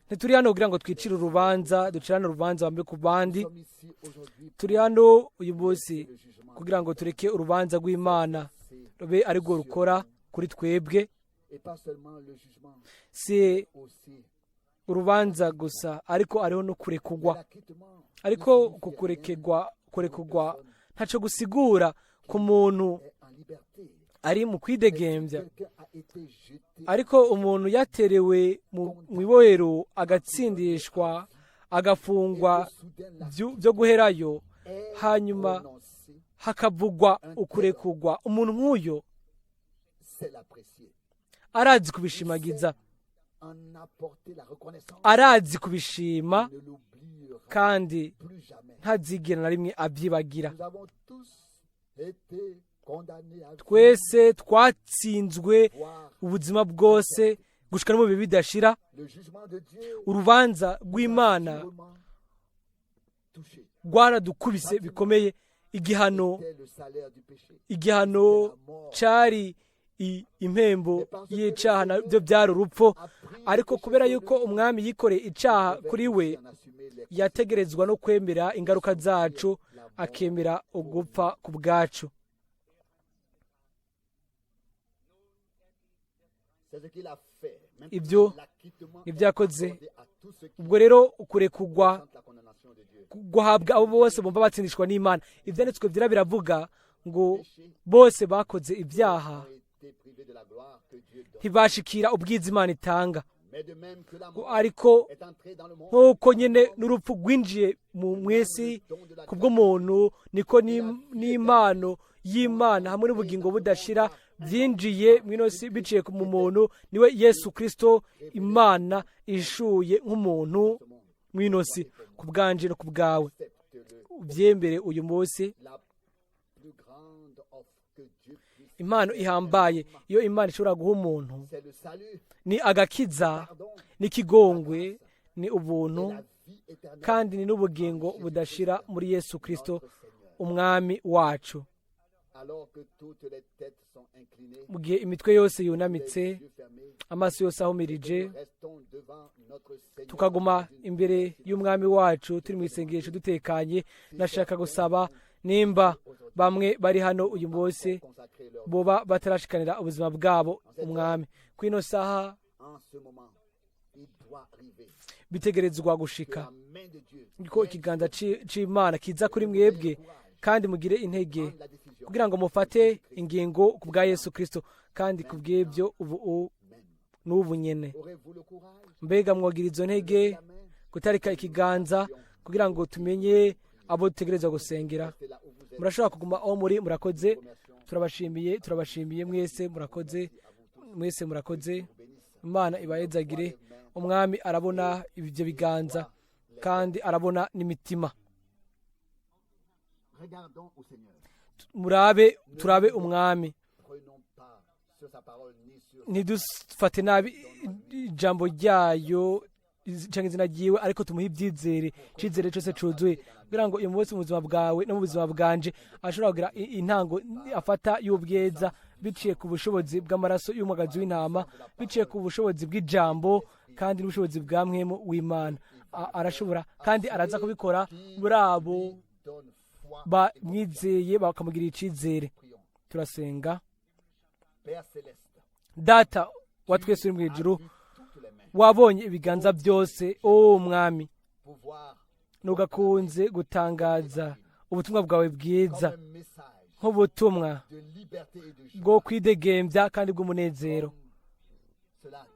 Ntituri hano kugira ngo twicire urubanza, ducirane urubanza bamwe ku bandi. Turi hano uyu munsi kugira ngo tureke urubanza rw'Imana rube ari rwo rukora kuri twebwe, si urubanza gusa, ariko ariho no kurekugwa. L'acquittement Ariko uku kurekugwa ntaco gusigura ku muntu est en liberté. ari mu kwidegembya. Quelqu'un a été jeté Ariko umuntu yaterewe mu ibohero, agatsindishwa, agafungwa soudain la byo guherayo, est hanyuma prononcée, hakavugwa ukurekugwa, umuntu nk'uyo c'est l'apprécier. arazi kubishimagiza, En apporter la reconnaissance, arazi kubishima, ne l'oubliera kandi plus jamais. ntazigera na rimwe abyibagira. Nous avons tous été condamnés à Twese twatsinzwe voir ubuzima bwose gushika no mu bihe bidashira. le jugement de Dieu Urubanza rw'Imana sûrement touché. rwaradukubise bikomeye. Igihano, C'était le salaire du péché. igihano cari impembo y'icaha, nabyo byari urupfu. Ariko kubera yuko umwami yikoreye icaha kuri we, En assumer les yategerezwa no kwemera ingaruka zacu, akemera ugupfa ku bwacu. C'est ce qu'il a fait. Maintenant, Ibyo l'acquittement nibyo yakoze. est accordé à tous ceux qui Ubwo rero ukurekugwa sentent la condamnation de Dieu. guhabwa abo bose bumva batsindishwa n'Imana. Ibyanditswe byera biravuga ngo bose bakoze ibyaha, Ont été privés de la gloire que Dieu donne. ntibashikira ubwiza Imana itanga. Mais de même que la mort Ariko est entrée dans le monde, nk'uko nyine n'urupfu rwinjiye mu isi kubw'umuntu, niko n'impano y'Imana hamwe n'ubugingo budashira byinjiye mu ino si biciye mu muntu, niwe Yesu Kirisito, Imana ishuye nk'umuntu mu ino si, ku bwanje no ku bwawe. Accepte-le. Ubyembere uyu munsi. La plus grande offre que Dieu puisse, Impano ihambaye iyo Imana ishobora guha umuntu c'est le salut, ni agakiza, pardon, n'ikigongwe, ni ubuntu, la vie éternelle. kandi ni n'ubugingo budashira muri Yesu Kirisito umwami wacu. Alors que toutes les têtes sont inclinées, Mu gihe imitwe yose yunamitse, les yeux fermés, amaso yose ahumirije, nous restons devant notre Seigneur. tukaguma imbere y'umwami wacu turi mu isengesho dutekanye, ndashaka gusaba nimba bamwe bari hano uyu munsi Consacrer leur boba batarashikanira ubuzima bwabo umwami ku ino saha. En ce moment, il doit arriver Bitegerezwa que gushika la main de Dieu ko ikiganza c'Imana kiza kuri mwebwe, kandi mugire intege prenne la décision kugira ngo mufate ingingo ku bwa Yesu Kirisito, kandi ku bw'ibyo ubu même. n'ubu nyene. Aurez-vous le courage Mbega mwogira izo ntege la main gutarika ikiganza kugira ngo tumenye abo dutegerezwa gusengera? C'est là où vous êtes. Murashobora kuguma aho muri. Murakoze, turabashimiye, turabashimiye mwese, murakoze mwese, murakoze. Imana ibayezagire. Umwami arabona ibyo biganza kandi arabona n'imitima. Regardons au Seigneur. Murabe, turabe umwami. Prenons pas sur sa parole ni sur Ntidufate nabi ijambo ryayo cyangwa izina ryiwe, ariko tumuhe ibyizere, icyizere cyose cyuzuye, kugira ngo uyu munsi mu buzima bwawe no mu buzima bwanje ashobora kugira intango afata y'ubwiza biciye ku bushobozi bw'amaraso y'umwagazi w'intama, biciye ku bushobozi bw'ijambo kandi n'ubushobozi bwa mwemu w'Imana. Arashobora kandi araza kubikora muri abo donne foi. bamwizeye bakamugirira icyizere. Prions. Turasenga. Père céleste, Data wa twese uri mu ijuru, vu toutes les mains, wabonye ibiganza byose, o mwami, pouvoir ntugakunze gutangaza ubutumwa bwawe bwiza comme un message nk'ubutumwa de liberté et de joie. bwo kwidegembya kandi bw'umunezero, Cela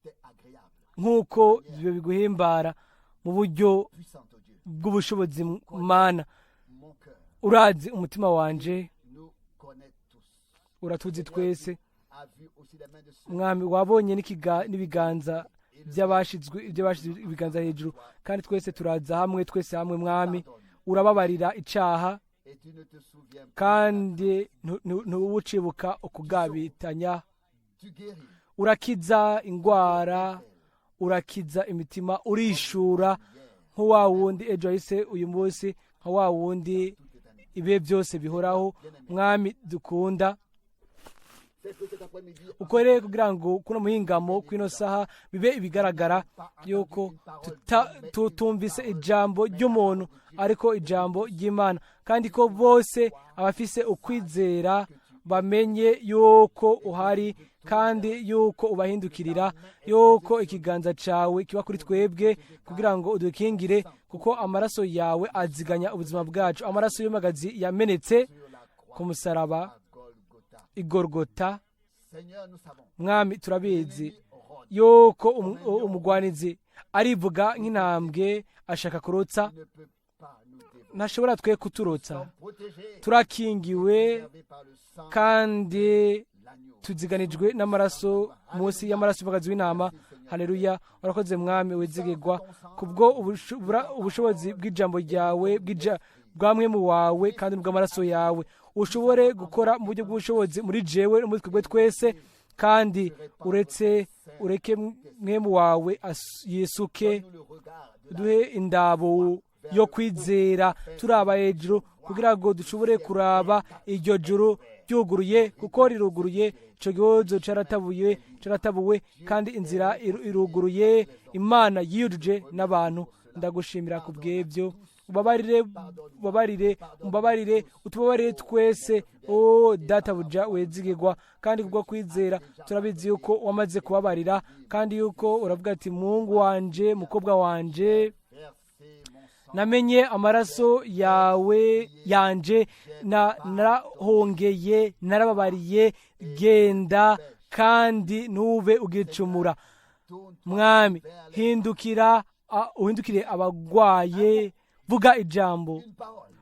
t'est agréable, nk'uko ibyo biguhimbara mu buryo puissant au Dieu. bw'ubushobozi. Mana, Mon cœur urazi umutima wanje, nous connaît tous. uratuzi twese. A vu aussi les mains de ceux Mwami, wabonye n'ibiganza by'abashizwe ibiganza hejuru, kandi twese turaza hamwe, twese hamwe. Mwami, urababarira icaha, et tu ne te souviens plus. kandi ntuwucibuka ukugabitanya. Tu guéris Urakiza ingwara, urakiza imitima, urishura nk'uwa wundi ejo hahise, uyu munsi nka wa wundi ibihe byose bihoraho. Mwami dukunda, C'est que cet après-midi, ukore kugira ngo kuno muhingamo kw'ino saha bibe ibigaragara yuko tutumvise ijambo ry'umuntu, ariko ijambo ry'Imana, kandi ko bose abafise ukwizera bamenye yuko uhari Kandi yuko ubahindukirira, yuko ikiganza cyawe kiba kuri twebwe kugira ngo udukingire, kuko amaraso yawe aziganya ubuzima bwacu. Amaraso y'umagazi yamenetse ku musaraba igorgota. Mwami, turabizi yuko umugwanizi arivuga nk'intambwe ashaka kurotsa, ntashobora twe kuturotsa. Turakingiwe kandi tuziganijwe n'amaraso, munsi y'amaraso y'umagazi w'intama. Haleluya! Urakoze Mwami wizigirwa, kubwo ubushobozi bw'ijambo ryawe, bwa mwemu wawe kandi n'ubw'amaraso yawe, ushobore gukora mu buryo bw'ubushobozi muri jewe no muri twebwe twese. Kandi uretse ureke mwemu wawe yisuke, duhe indabo yo kwizera turaba hejuru, kugira ngo dushobore kuraba iryo juru ryuguruye, kuko riruguruye. Icyo gihozo caratabuye, caratabuwe, kandi inzira iruguruye. Imana yiyujuje n'abantu. Ndagushimira ku bw'ibyo. Ubabarire, ubabarire, umbabarire, utubabarire twese, o Databuja wezigirwa. Kandi kubwo kwizera turabizi yuko wamaze kubabarira, kandi yuko uravuga ati: "Muhungu wanje, mukobwa wanje, namenye amaraso yawe yanje, na narahongeye, narababariye, genda kandi ntube ugicumura." Mwami, hindukira, uhindukire abagwaye. Vuga ijambo,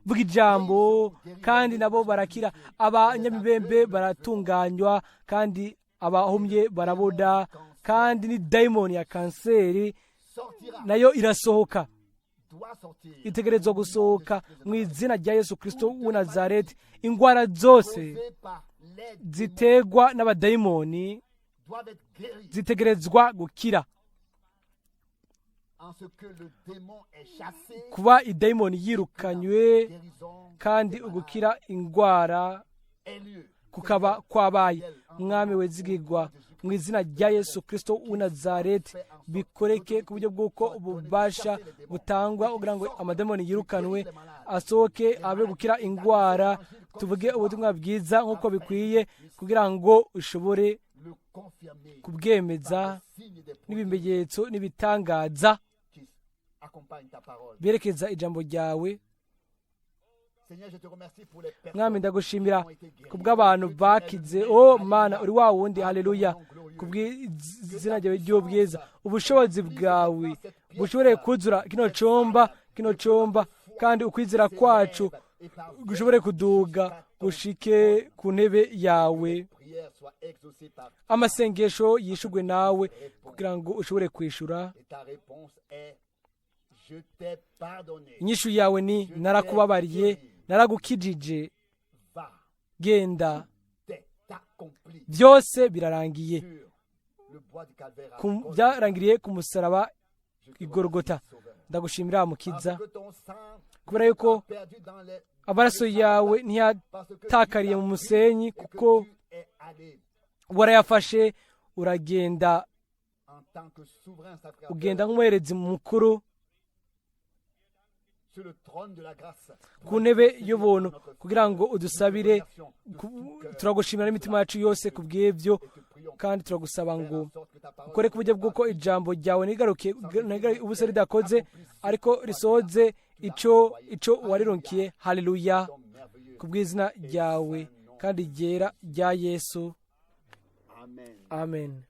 vuga ijambo, kandi nabo barakira. Abanyamibembe baratunganywa, kandi abahumye baraboda, kandi ni dayimoni ya kanseri nayo irasohoka, itegerezwa gusohoka mu izina rya Yesu Kirisito w'i Nazareti. Indwara zose ziterwa n'abadayimoni zitegerezwa gukira. Kuba idayimoni yirukanywe kandi ugukira indwara kukaba kwabaye, Mwami wezigirwa, mu izina rya Yesu Kirisito w'i Nazareti, bikoreke ku buryo bw'uko ububasha butangwa kugira ngo amadayimoni yirukanwe, asohoke, abe gukira indwara, tuvuge ubutumwa bwiza nk'uko bikwiye, kugira ngo ushobore kubwemeza n'ibimenyetso n'ibitangaza berekeza ijambo ryawe. Mwami, ndagushimira kubw'abantu bakize. O Mana, uri wa wundi. Haleluya! Kubw'izina ryawe ry'ubwiza, ubushobozi bwawe bushobore kuzura kino cyumba, kino cyumba, kandi ukwizera kwacu gushobore kuduga gushike ku ntebe yawe. Amasengesho yishugwe nawe kugira ngo ushobore kwishura. Inyishu yawe ni: "Narakubabariye, naragukijije, genda, byose birarangiye." Byarangiriye ku musaraba igorogota. Ndagushimira Mukiza, kubera yuko amaraso yawe ntiyatakariye mu musenyi, kuko warayafashe uragenda, ugenda nk'umuherezi mukuru ku ntebe y'ubuntu kugira ngo udusabire. Turagushimira n'imitima yacu yose ku bw'ibyo, kandi turagusaba ngo ukore ku buryo bw'uko ijambo ryawe ntigaruke ubusa ridakoze, ariko risohoze icyo warirunkiye. Haleluya! Ku bw'izina ryawe kandi ryera rya Yesu, amen.